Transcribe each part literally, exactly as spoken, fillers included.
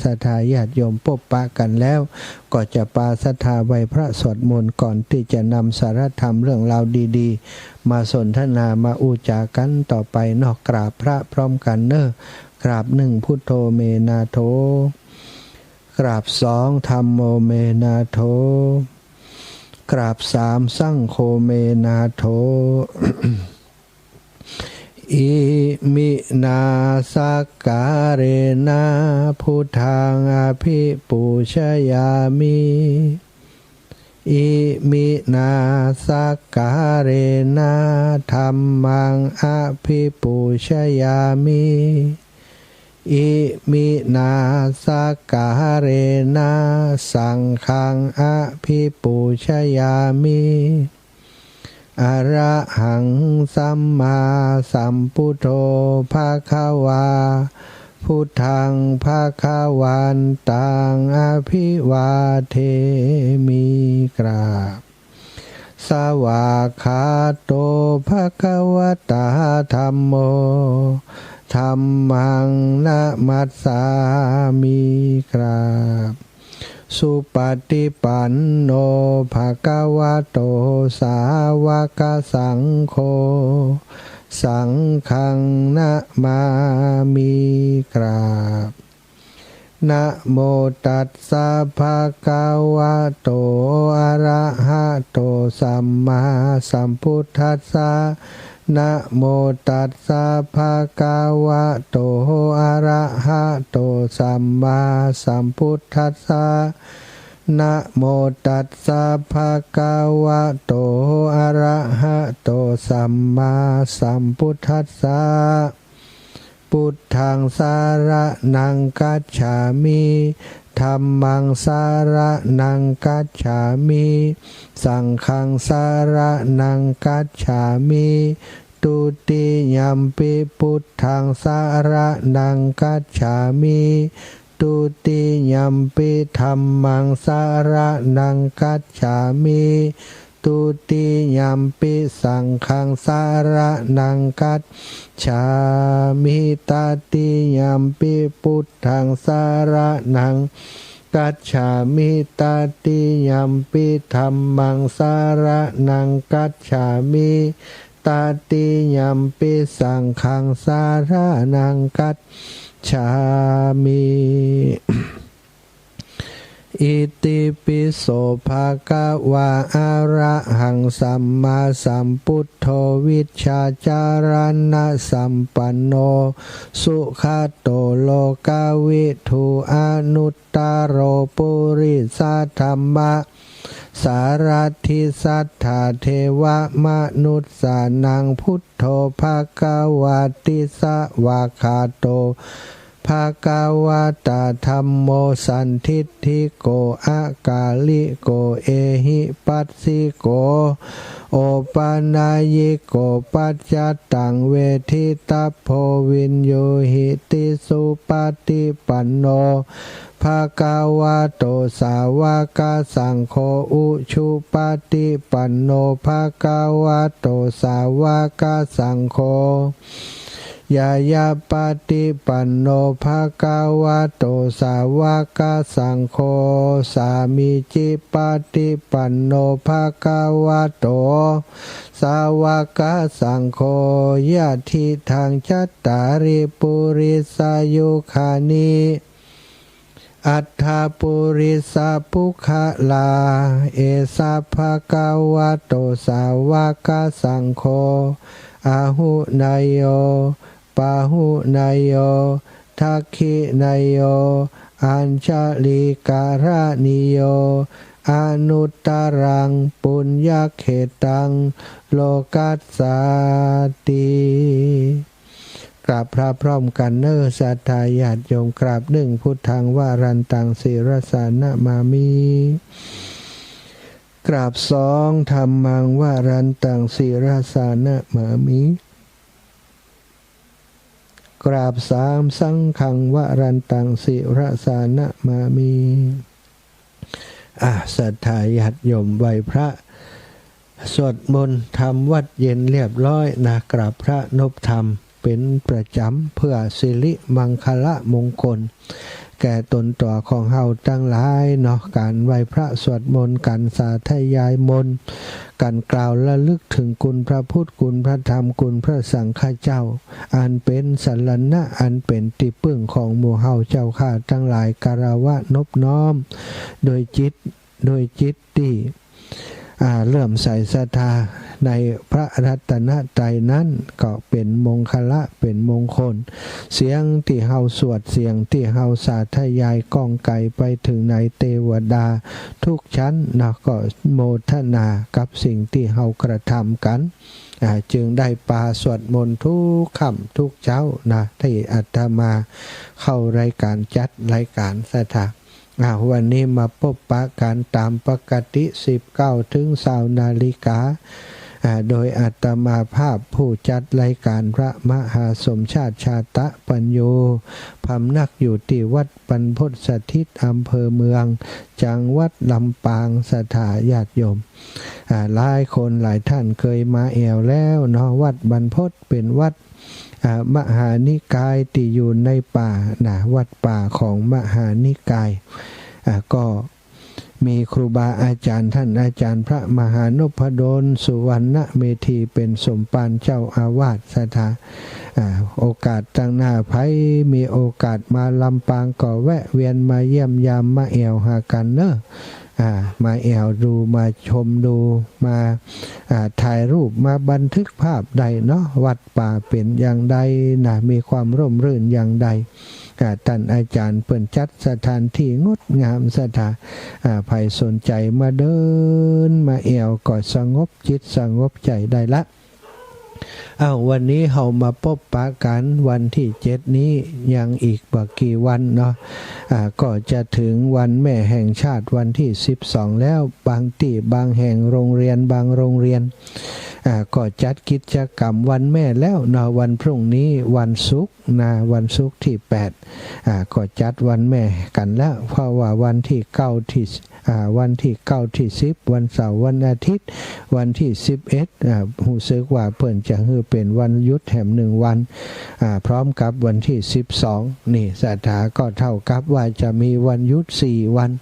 ศรัทธาญาติโยมปะปะกั๋นแล้ว ก็จะปาศรัทธาไหว้พระสวดมนต์ก่อนตี้จะนำสาระธรรมเรื่องราวดีๆ มาสนทนามาอู้จ๋ากั๋นต่อไปเนาะ กราบพระพร้อมกั๋นเนาะ กราบหนึ่ง พุทโธเมนาโถ กราบสอง ธัมโมเมนาโถ กราบสาม สังโฆเมนาโถ อิมินา สักการะนะ พุทธัง อภิปูชยามิ อิมินา สักการะนะ ธัมมัง อภิปูชยามิ อิมินา สักการะนะ สังฆัง อภิปูชยามิ อะระหัง สัมมาสัมพุทโธ ภะคะวา พุทธัง ภะคะวันตัง อะภิวาเทมิ กราบ สวากขาโต ภะคะวะตา ธัมโม ธัมมัง นะมัสสามิ กราบ สุปะฏิปันโน ภะคะวะโต สาวะกะสังโฆ สังฆัง นะมามิ กราบ นะโมตัสสะ ภะคะวะโต อะระหะโต สัมมาสัมพุทธัสสะ นะโมตัสสะ ภะคะวะโต อะระหะโต สัมมาสัมพุทธัสสะ นะโมตัสสะ ภะคะวะโต อะระหะโต สัมมาสัมพุทธัสสะ พุทธัง สะระณัง คัจฉามิ ธัมมัง สะระณัง คัจฉามิ สังฆัง สะระณัง คัจฉามิ ทุติยัมปิ พุทธัง สะระณัง คัจฉามิ ทุติยัมปิ ธัมมัง สะระณัง คัจฉามิ ทุติยัมปิ สังฆัง สะระณัง คัจฉามิ ตติยัมปิ พุทธัง สะระณัง คัจฉามิ ตติยัมปิ ธัมมัง สะระณัง คัจฉามิ ตติยัมปิ สังฆัง สะระณัง คัจฉามิ อิติปิโส ภะคะวา อะระหัง สัมมาสัมพุทโธ วิชชาจารณะสัมปันโน สุขะโต โลกะวิทู อนุตตะโร ปุริสะธัมมะ สารัตถิ สัตถาเทวะมนุสสานัง พุทโธ ภะคะวาติ สวากขาโต ภะคะวะตา ธัมโม สันทิฏฐิโก อะกาลิโก เอหิปัสสิโก โอปะนายิโก ปัจจัตตัง เวทิตัพโพ วิญญูหิติ สุปะฏิปันโน ภะคะวะโต สาวะกะสังโฆ อุชุปะฏิปันโน ภะคะวะโต สาวะกะสังโฆ ญาณะปะฏิปันโน ภะคะวะโต สาวะกะสังโฆ สามีจิปะฏิปันโน ภะคะวะโต สาวะกะสังโฆ ยะทิทัง จัตตาริ ปุริสายุคานิ อัตถะปุริสะปุคคละ เอสะ ภะคะวะโต สาวะกะสังโฆ อาหุเนยโย ปาหุเนยโย ทักขิเนยโย อัญชะลีกะระณีโย อนุตตะรัง ปุญญะเขตัง โลกัสสาติ กราบพระพร้อมกั๋นเน่อ ศรัทธาญาติโยม กราบหนึ่ง พุทธัง วะรันตัง ศิรสานะมามิ กราบสอง ธัมมัง วะรันตัง ศิรสานะมามิ กราบสาม สังฆัง วะรันตัง ศิรสานะมามิ อ่ะ ศรัทธาญาติโยมไหว้พระ สวดมนต์ทำวัตรเย็นเรียบร้อยนะ กราบพระนบธรรมเป๋นประจ๋ำ เพื่อสิริมังคละมงคล แก่ต๋นตั๋วของเฮาตังหลายเนาะ ก๋านไหว้พระสวดมนต์ ก๋านสาธยายมนต์ ก๋านกล่าวระลึกเถิงคุณพระพุทธ คุณพระธรรม คุณพระสังฆเจ้า อันเป๋นสรณะ อันเป๋นตี้ปึ้งของหมู่เฮาเจ้าข้าตังหลาย คารวะนบน้อม โดยจิต โดยจิตตี้ อ่า เลื่อมใสศรัทธาในพระรัตนตรัยนั้น ก็เป๋นมงคละ เป๋นมงคล เสียงตี้เฮาสวด เสียงตี้เฮาสาธยายก้องไกลไปเถิงในเตวดาทุกชั้นนะ ก็โมทนากับสิ่งตี้เฮากระทำกั๋น อ่า จึงได้ปาสวดมนต์ทุกค่ำทุกเจ๊านะ ตี้อาตมาเข้ารายก๋าน จัดรายก๋านศรัทธา อ่า วันนี้มาปบปะกั๋นต๋ามปกติ สิบเก้าเถิงซาวนาฬิกา อ่า โดยอาตมาภาพผู้จัดรายก๋าน พระมหาสมชาติ ชาตะปัญโญ พำนักอยู่ตี้วัดบรรพตสถิต อำเภอเมือง จังหวัดลำปาง ศรัทธาญาติโยม อ่า หลายคนหลายท่านเกยมาแอ่วแล้วเนาะ วัดบรรพตเป๋นวัด อ่า มหานิกายตี้อยู่ในป่านะ วัดป่าของมหานิกาย อ่า ก็มีครูบาอาจ๋ารย์ ต้านอาจ๋ารย์พระมหานพดล สุวรรณเมธี เป๋นสมภารเจ้าอาวาสศรัทธา อ่า โอกาสตังหน้า ใผมีโอกาสมาลำปางก็แวะเวียนมาเยี่ยมยาม มาแอ่วหากั๋นเนาะ อ่า มาแอ่วดู มาชมดู มา อ่า ถ่ายรูป มาบันทึกภาพได้เนาะ วัดป่าเป๋นอย่างใดนะ มีความร่มรื่นอย่างใด อ่า ต้านอาจ๋ารย์เปิ้นจัดสถานที่งดงามศรัทธา อ่า ใผสนใจ๋มาเดินมาแอ่วก็สงบจิตสงบใจ๋ได้ละ อ้าว วันนี้เฮามาปบปะกั๋นวันตี้เจ็ดนี้ ยังอีกบ่กี่วันเนาะ อ่า ก็จะเถิงวันแม่แห่งชาติวันตี้สิบสองแล้ว บางตี้บางแห่งโรงเรียนบางโรงเรียน อ่า ก็จัดกิจกรรมวันแม่แล้วเนาะ วันพรุ่งนี้วันศุกร์นะ วันศุกร์ตี้แปด อ่า ก็จัดวันแม่กั๋นแล้ว เพราะว่าวันตี้เก้าตี้ อ่า วันตี้เก้าตี้สิบ วันเสาร์วันอาทิตย์ วันตี้สิบเอ็ด อ่า ฮู้สึกว่าเปิ้นจะหื้อเป๋นวันหยุดแถมหนึ่งวัน อ่า พร้อมกับวันตี้สิบสอง นี่ศรัทธา ก็เท่ากับว่าจะมีวันหยุดสี่วัน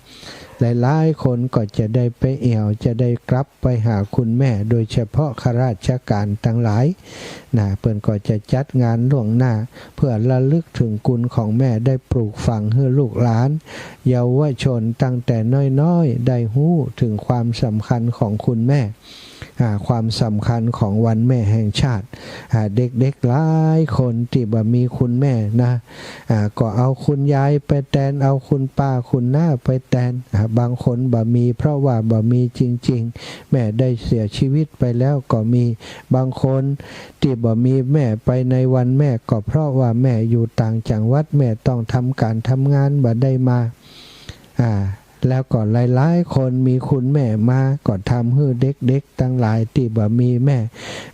หลายๆ คนก็จะได้ไปแอ่ว จะได้กลับไปหาคุณแม่ โดยเฉพาะข้าราชก๋านตังหลายนะ เปิ้นก็จะจัดงานล่วงหน้า เพื่อระลึกเถิงคุณของแม่ ได้ปลูกฝังหื้อลูกหลาน เยาวชนตั้งแต่น้อยๆ ได้ฮู้เถิงความสำคัญของคุณแม่ อ่า ความสำคัญของวันแม่แห่งชาติ อ่า เด็กๆ หลายคนตี้บ่มีคุณแม่นะ อ่า ก็เอาคุณยายไปแตน เอาคุณป้าคุณน้าไปแตน อ่า บางคนบ่มี เพราะว่าบ่มีจริงๆ แม่ได้เสียชีวิตไปแล้วก็มี บางคนตี้บ่มีแม่ไปในวันแม่ ก็เพราะว่าแม่อยู่ต่างจังหวัด แม่ต้องทำก๋านทำงาน บ่ได้มา อ่า แล้วก็หลายๆ คนมีคุณแม่มา ก็ทำหื้อเด็กๆ ตังหลายตี้บ่มีแม่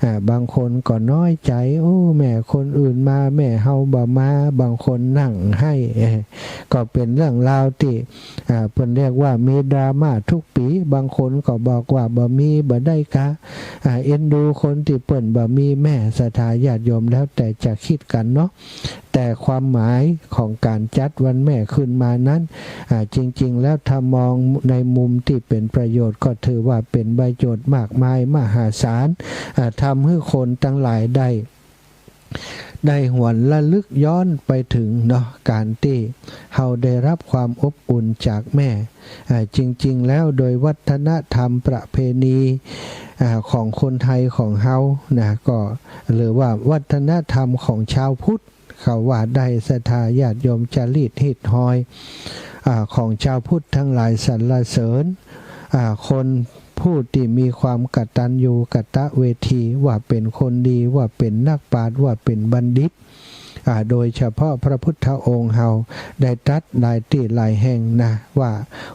อ่า บางคนก็น้อยใจ๋ โอ้ แม่คนอื่นมา แม่เฮาบ่มา บางคนนั่งไห้ เอ่อ ก็เป๋นเรื่องราวตี้ อ่า เปิ้นเรียกว่ามีดราม่าทุกปี๋ บางคนก็บอกว่าบ่มีบ่ได้กา อ่า เอ็นดูคนตี้เปิ้นบ่มีแม่ ศรัทธาญาติโยม แล้วแต่จะกึ๊ดกั๋นเนาะ แต่ความหมายของก๋านจัดวันแม่ขึ้นมานั้น อ่า จริงๆ แล้วถ้ามองในมุมตี้เป๋นประโยชน์ ก็ถือว่าเป๋นประโยชน์มากมายมหาศาล อ่า ทำหื้อคนตังหลายได้ ได้หวนระลึกย้อนไปเถิงเนาะ ก๋านตี้เฮาได้รับความอบอุ่นจากแม่ อ่า จริงๆ แล้วโดยวัฒนธรรมประเพณี อ่า ของคนไทยของเฮานะ ก็ หรือว่าวัฒนธรรมของชาวพุทธ เขาว่าได้ ศรัทธาญาติโยม จารีตฮีตฮอย อ่า ของชาวพุทธตังหลายสรรเสริญ อ่า คนผู้ตี้มีความกตัญญูกตเวที ว่าเป๋นคนดี ว่าเป๋นนักปราชญ์ ว่าเป๋นบัณฑิต อ่า โดยเฉพาะพระพุทธองค์เฮาได้ตรัสหลายตี้หลายแห่งนะ ว่า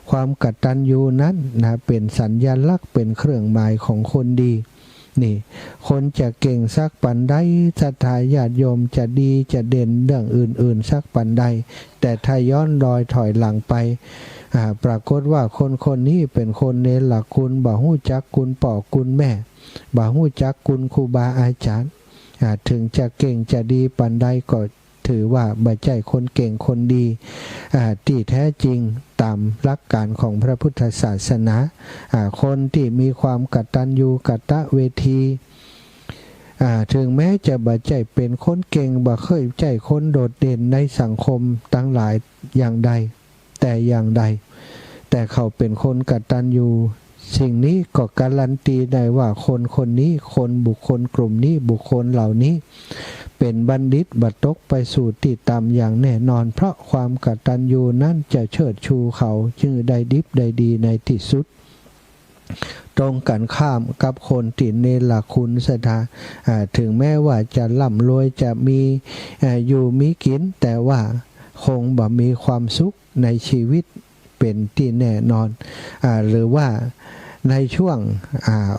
ความกตัญญูนั้นนะ เป๋นสัญลักษณ์ เป๋นเครื่องหมายของคนดี นี่ คนจะเก่งสักปานใด ศรัทธาญาติโยม จะดีจะเด่นเรื่องอื่นๆ สักปานใด แต่ถ้าย้อนรอยถอยหลังไป อ่า ปรากฏว่าคนคนนี้เป๋นคนเนรคุณ บ่ฮู้จักคุณป้อคุณแม่ บ่ฮู้จักคุณครูบาอาจ๋ารย์ อ่า เถิงจะเก่งจะดีปานใดก็ ถือว่าบ่ใจ้คนเก่งคนดี อ่า ตี้แต๊จริงต๋ามหลักก๋านของพระพุทธศาสนา อ่า คนตี้มีความกตัญญูกตเวที อ่า เถิงแม้จะบ่ใจ้เป๋นคนเก่ง บ่เกยใจ้คนโดดเด่นในสังคมตังหลายอย่างใด แต่อย่างใด แต่เขาเป๋นคนกตัญญู สิ่งนี้ก็การันตีได้ว่าคนคนนี้ คนบุคคลกลุ่มนี้ บุคคลเหล่านี้ เป๋นบัณฑิต บ่ตกไปสู่ตี้ต่ำอย่างแน่นอน เพราะความกตัญญูนั้นจะเชิดชูเขาหื้อได้ดิบได้ดีในตี้สุด ตรงกั๋นข้ามกับคนตี้เนรคุณศรัทธา อ่า เถิงแม้ว่าจะร่ำรวย จะมี อ่า อยู่มีกิ๋น แต่ว่าคงบ่มีความสุขในชีวิตเป๋นตี้แน่นอน อ่า หรือว่าในช่วง อ่า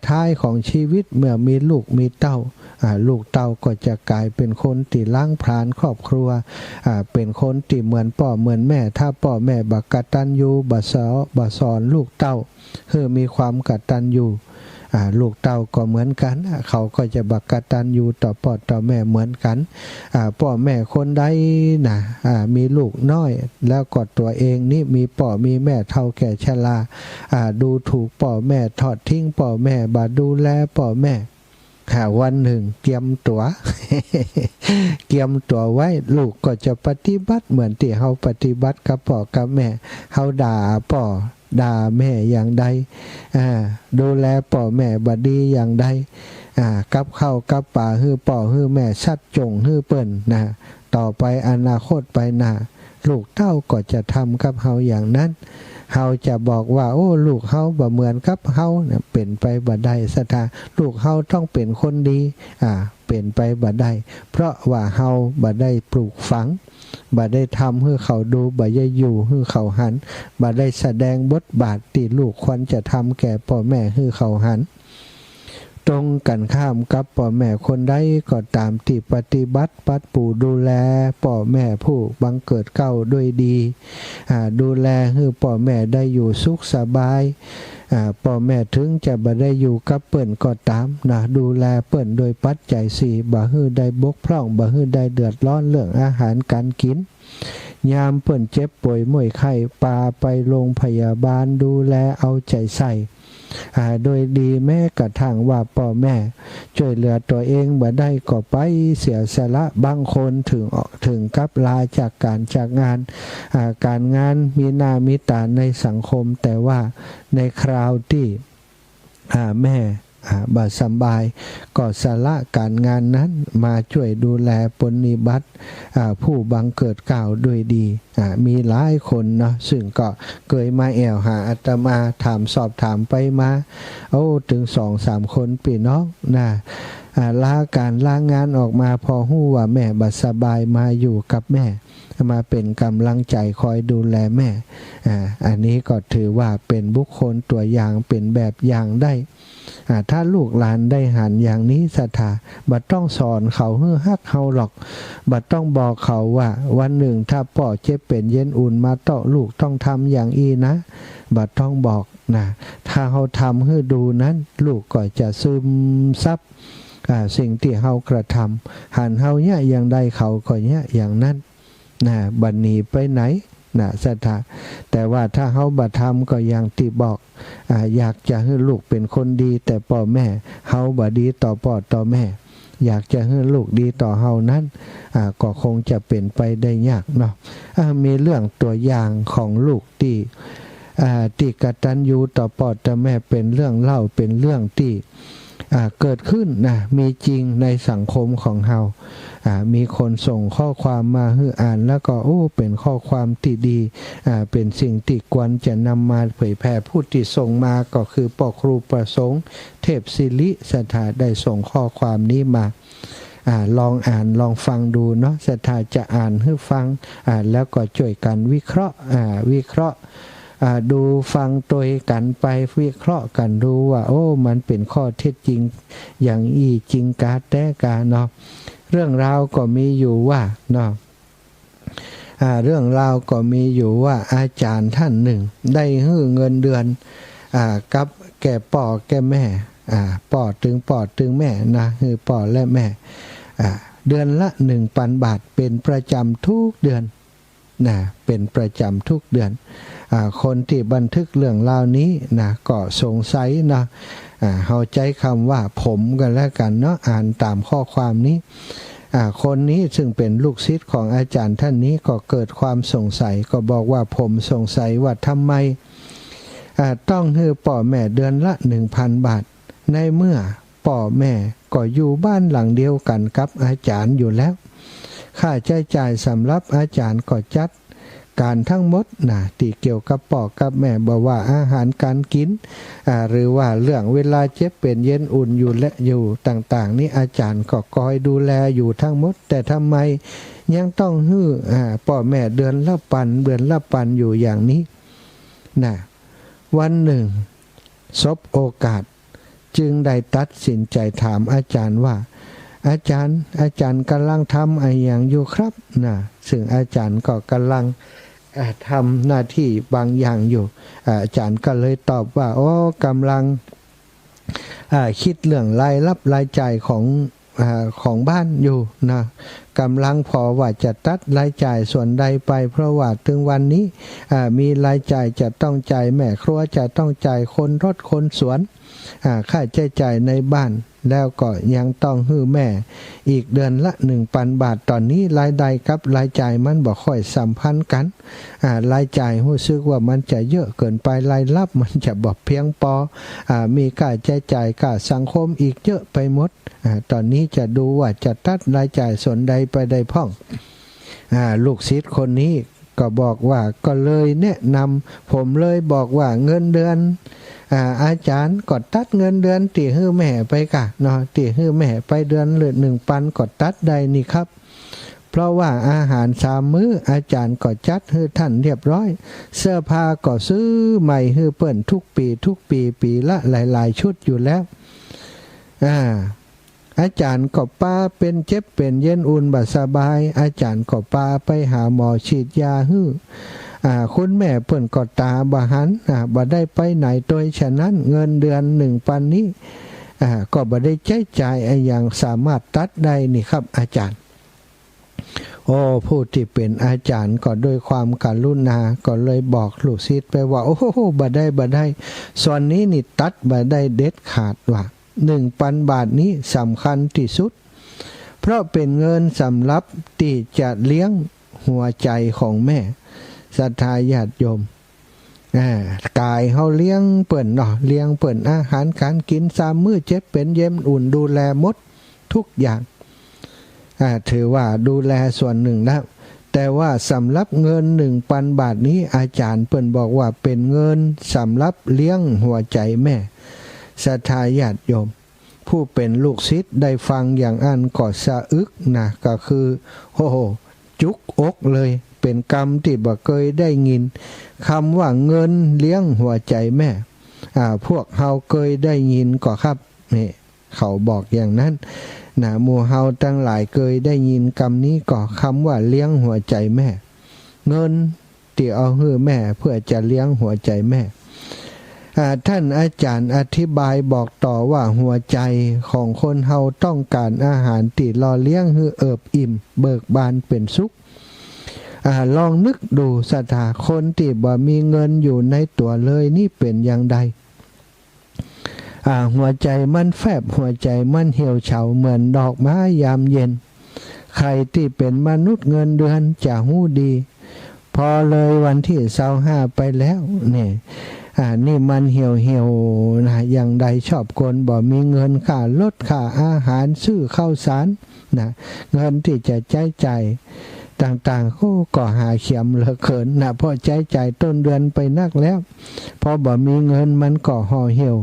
ท้ายๆ ของชีวิต เมื่อมีลูกมีเต้า อ่า ลูกเต้าก็จะก๋ายเป๋นคนตี้ล้างผลาญครอบครัว อ่า เป๋นคนตี้เหมือนป้อเหมือนแม่ ถ้าป้อแม่บ่กตัญญู บ่สอ- บ่สอนลูกเต้า หื้อมีความกตัญญู อ่า ลูกเต้าก็เหมือนกั๋น เขาก็จะบ่กตัญญูต่อป้อต่อแม่เหมือนกั๋น อ่า ป้อแม่คนใดนะ อ่า มีลูกน้อย แล้วก็ตั๋วเองนี้มีป้อมีแม่เฒ่าแก่ชรา อ่า ดูถูกป้อแม่ ทอดทิ้งป้อแม่ บ่ดูแลป้อแม่ อ่า วันนึ่งเกียมตั๋ว เกียมตั๋วไว้ ลูกก็จะปฏิบัติเหมือนตี้เฮาปฏิบัติกับป้อกับแม่ เฮาด่าป้อ ด่าแม่อย่างใด อ่า ดูแลป้อแม่บ่ดีอย่างใด อ่า กับข้าวกับป๋าหื้อป้อหื้อแม่ ซัดจ้งหื้อเปิ้นนะ ต่อไปอนาคตไปหน้า ลูกเต้าก็จะทำกับเฮาอย่างนั้น เฮาจะบอกว่า โอ้ ลูกเฮาบ่เหมือนกับเฮานะ เป๋นไปบ่ได้ศรัทธา ลูกเฮาต้องเป๋นคนดี อ่า เป๋นไปบ่ได้ เพราะว่าเฮาบ่ได้ปลูกฝัง บ่ได้ทำหื้อเขาดู บ่ได้อยู่หื้อเขาหัน บ่ได้แสดงบทบาทตี้ลูกควรจะทำแก่ป้อแม่หื้อเขาหัน ตรงกั๋นข้ามกับป้อแม่คนใดก็ต๋ามตี้ปฏิบัติปั๊บปูดูแลป้อแม่ผู้บังเกิดเกล้าด้วยดี อ่า ดูแลหื้อป้อแม่ได้อยู่สุขสบาย อ่า ป้อแม่เถิงจะบ่ได้อยู่กับเปิ้นก็ต๋ามนะ ดูแลเปิ้นโดยปัจจัยสี่ บ่หื้อได้บกพร่อง บ่หื้อได้เดือดร้อนเรื่องอาหารก๋านกิ๋น ยามเปิ้นเจ็บป่วยเมื่อยไข้ ปาไปโรงพยาบาล ดูแลเอาใจ๋ใส่ อ่า โดยดี แม้กระทั่งว่าป้อแม่จ้วยเหลือตั๋วเองบ่ได้ก็ไปเสียสละ บางคนเถิง เถิงกับลาจากก๋านจากงาน อ่า ก๋านงานมีหน้ามีต๋าในสังคม แต่ว่าในคราวตี้ อ่า แม่ อ่า บ่สำบาย ก็สละก๋านงานนั้นมาจ้วยดูแลปรนนิบัติ อ่า ผู้บังเกิดเกล้าด้วยดี อ่า มีหลายคนเนาะ ซึ่งก็เกยมาแอ่วหาอาตมา ถามสอบถามไปมา โอ้ เถิงสองสามคนปี้น้องนะ อ่า ลาก๋านลางานออกมา พอฮู้ว่าแม่บ่สบาย มาอยู่กับแม่ มาเป๋นก๋ำลังใจ๋คอยดูแลแม่ อ่า อันนี้ก็ถือว่าเป๋นบุคคลตั๋วอย่าง เป๋นแบบอย่างได้ อ่า ถ้าลูกหลานได้หันอย่างนี้ศรัทธา บ่ต้องสอนเขาหื้อฮักเฮาหรอก บ่ต้องบอกเขาว่าวันนึ่งถ้าป้อเจ็บเป๋นเย็นอุ่นมาเต๊าะ ลูกต้องทำอย่างอี้นะ บ่ต้องบอกนะ ถ้าเฮาทำหื้อดูนั้น ลูกก็จะซึมซับ อ่า สิ่งตี้เฮากระทำ หันเฮาเยียะอย่างใดเขาก็เยียะอย่างนั้น นะ บ่หนีไปไหนนะศรัทธา แต่ว่าถ้าเฮาบ่ทำก็อย่างตี้บอก อ่า อยากจะหื้อลูกเป๋นคนดี แต่ป้อแม่เฮาบ่ดีต่อป้อต่อแม่ อยากจะหื้อลูกดีต่อเฮานั้น อ่า ก็คงจะเป๋นไปได้ยากเนาะ อ่า มีเรื่องตั๋วอย่างของลูกตี้ อ่า ตี้กตัญญูต่อป้อต่อแม่ เป๋นเรื่องเล่า เป๋นเรื่องตี้ อ่า เกิดขึ้นนะ มีจริงในสังคมของเฮา อ่า มีคนส่งข้อความมาหื้ออ่าน แล้วก็ โอ้ เป๋นข้อความตี้ดี อ่า เป๋นสิ่งตี้ควรจะนำมาเผยแผ่ ผู้ตี้ส่งมาก็คือป้อครูประสงค์ เทพศิริ ศรัทธาได้ส่งข้อความนี้มา อ่า ลองอ่านลองฟังดูเนาะ ศรัทธาจะอ่านหื้อฟัง อ่า แล้วก็จ้วยกั๋นวิเคราะห์ อ่า วิเคราะห์ อ่า ดูฟังตวยกั๋นไป วิเคราะห์กั๋นดูว่า โอ้ มันเป๋นข้อเท็จจริงอย่างอี้จริงกาแต๊กาเนาะ เรื่องราวก็มีอยู่ว่าเนาะ อ่า เรื่องราวก็มีอยู่ว่าอาจ๋ารย์ต้านนึ่งได้หื้อเงินเดือน อ่า กับแก่ป้อแก่แม่ อ่า ป้อตึงป้อตึงแม่นะ หื้อป้อและแม่ อ่า เดือนละหนึ่งปันบาท เป๋นประจ๋ำกู้เดือน นะ เป๋นประจ๋ำกู้เดือน อ่า คนตี้บันทึกเรื่องราวนี้นะ ก็สงสัยเนาะ อ่า เฮาใจ๊กำว่าผมก็แล้วกั๋นเนาะ อ่านต๋ามข้อความนี้ อ่า คนนี้ซึ่งเป๋นลูกศิษย์ของอาจ๋ารย์ต้านนี้ก็เกิดความสงสัย ก็บอกว่า ผมสงสัยว่าทำไม อ่า ต้องหื้อป้อแม่เดือนละหนึ่งปันบาท ในเมื่อป้อแม่ก็อยู่บ้านหลังเดียวกั๋นกับอาจ๋ารย์อยู่แล้ว ค่าใจ๊จ่ายสำหรับอาจ๋ารย์ก็จัดก๋านตึงหมดนะ ตี้เกี่ยวกับป้อกับแม่ บ่ว่าอาหารก๋านกิ๋น อ่า หรือว่าเรื่องเวลาเจ็บเป๋นเย็นอุ่นอยู่และอยู่ต่างๆ นี้ อาจ๋ารย์ก็คอยดูแลอยู่ตึงหมด แต่ทำไมยังต้องหื้อ อ่า ป้อแม่เดือนละปัน เดือนละปันอยู่อย่างนี้นะ วันนึ่งสบโอกาส จึงได้ตัดสินใจ๋ถามอาจ๋ารย์ว่า อาจ๋ารย์ อาจ๋ารย์ก่ำลังทำอะหยังอยู่ครับ นะ ซึ่งอาจ๋ารย์ก็ก่ำลัง อ่า ทำหน้าตี้บางอย่างอยู่ อ่า อาจ๋ารย์ก็เลยตอบว่า โอ้ ก่ำลัง อ่า กึ๊ดเรื่องรายรับรายจ่ายของ อ่า ของบ้านอยู่นะ ก่ำลังผ่อว่าจะตัดรายจ่ายส่วนใดไป เพราะว่าตึงวันนี้ อ่า มีรายจ่ายจะต้องจ่ายแม่ครัว จะต้องจ่ายคนรถคนสวน อ่า ค่าใจ๊จ่ายในบ้าน แล้วก็ยังต้องหื้อแม่อีกเดือนละหนึ่งปันบาท ต๋อนนี้รายได้กับรายจ่ายมันบ่ค่อยสัมพันธ์กั๋น อ่า รายจ่ายฮู้สึกว่ามันจะเยอะเกินไป รายรับมันจะบ่เปียงปอ อ่า มีค่าใจ๊จ่ายค่าสังคมอีกเยอะไปหมด อ่า ต๋อนนี้จะดูว่าจะตัดรายจ่ายส่วนใดไปได้พ่อง อ่า ลูกศิษย์คนนี้ก็บอกว่า ก็เลยแนะนำ ผมเลยบอกว่า เงินเดือน อ่า อาจ๋ารย์ก็ตัดเงินเดือนตี้หื้อแม่ไปก่ะเนาะ ตี้หื้อแม่ไปเดือนละหนึ่งปันก็ตัดได้นี่ครับ เพราะว่าอาหารสามมื้ออาจ๋ารย์ก็จัดหื้อต้านเรียบร้อย เสื้อผ้าก็ซื้อใหม่หื้อเปิ้นกู้ปี๋กู้ปี๋ ปี๋ละหลายๆ ชุดอยู่แล้ว อ่า อาจ๋ารย์ก็ปาเป๋นเจ็บเป๋นเย็นอุ่นบ่สบาย อาจ๋ารย์ก็ปาไปหาหมอฉีดยาหื้อ อ่า คุณแม่เปิ้นก็ต๋าบ่หัน อ่า บ่ได้ไปไหนตวย ฉะนั้นเงินเดือนหนึ่งปันนี้ อ่า ก็บ่ได้ใจ๊จ่ายอะหยัง สามารถตัดได้นี่ครับอาจ๋ารย์ โอ้ ผู้ตี้เป๋นอาจ๋ารย์ก็ด้วยความกรุณา ก็เลยบอกลูกศิษย์ไปว่า โอ้โห บ่ได้ บ่ได้ ส่วนนี้นี่ตัดบ่ได้เด็ดขาด ว่าหนึ่งปันบาทนี้สำคัญตี้สุด เพราะเป๋นเงินสำหรับตี้จะเลี้ยงหัวใจ๋ของแม่ ศรัทธาญาติโยม อ่า ก๋ายเฮาเลี้ยงเปิ้นเนาะ เลี้ยงเปิ้นอาหารก๋านกิ๋นสามมื้อ เจ็บเป๋นเย็นอุ่น ดูแลหมดกู้อย่าง อ่า ถือว่าดูแลส่วนนึ่งแล้ว แต่ว่าสำหรับเงินหนึ่งปันบาทนี้ อาจ๋ารย์เปิ้นบอกว่าเป๋นเงินสำหรับเลี้ยงหัวใจ๋แม่ ศรัทธาญาติโยม ผู้เป๋นลูกศิษย์ได้ฟังอย่างอั้นก็สะอึกนะ ก็คือ โอ้โห จุกอกเลย เป๋นกำตี้บ่เกยได้ยิน กำว่าเงินเลี้ยงหัวใจ๋แม่ อ่า พวกเฮาเกยได้ยินก่อครับ นี่ เขาบอกอย่างนั้นนะ หมู่เฮาตังหลายเกยได้ยินกำนี้ก่อ กำว่าเลี้ยงหัวใจ๋แม่ เงินตี้เอาหื้อแม่เปื้อจะเลี้ยงหัวใจ๋แม่ อ่า ต้านอาจ๋ารย์อธิบายบอกต่อว่า หัวใจ๋ของคนเฮาต้องก๋านอาหารตี้หล่อเลี้ยงหื้อเอิบอิ่ม เบิกบานเป๋นสุข อ่า ลองนึกดูศรัทธา คนตี้บ่มีเงินอยู่ในตั๋วเลยนี่เป๋นอย่างใด อ่า หัวใจ๋มันแฟบ หัวใจ๋มันเหี่ยวเฉาเหมือนดอกไม้ยามเย็น ใผตี้เป๋นมนุษย์เงินเดือนจะฮู้ดี พอเลยวันตี้ซาวห้าไปแล้วเนี่ย อ่า นี่มันเหี่ยวๆ นะ อย่างใดชอบคนบ่มีเงินค่ารถ ค่าอาหาร ซื้อข้าวสาร นะ เงินตี้จะใจ๊จ่ายต่างๆ โอ้ ก็หาเขียมเหลือเกินนะ เพราะใจ๊จ่ายต้นเดือนไปนักแล้ว พอบ่มีเงินมันก็ห่อเหี่ยว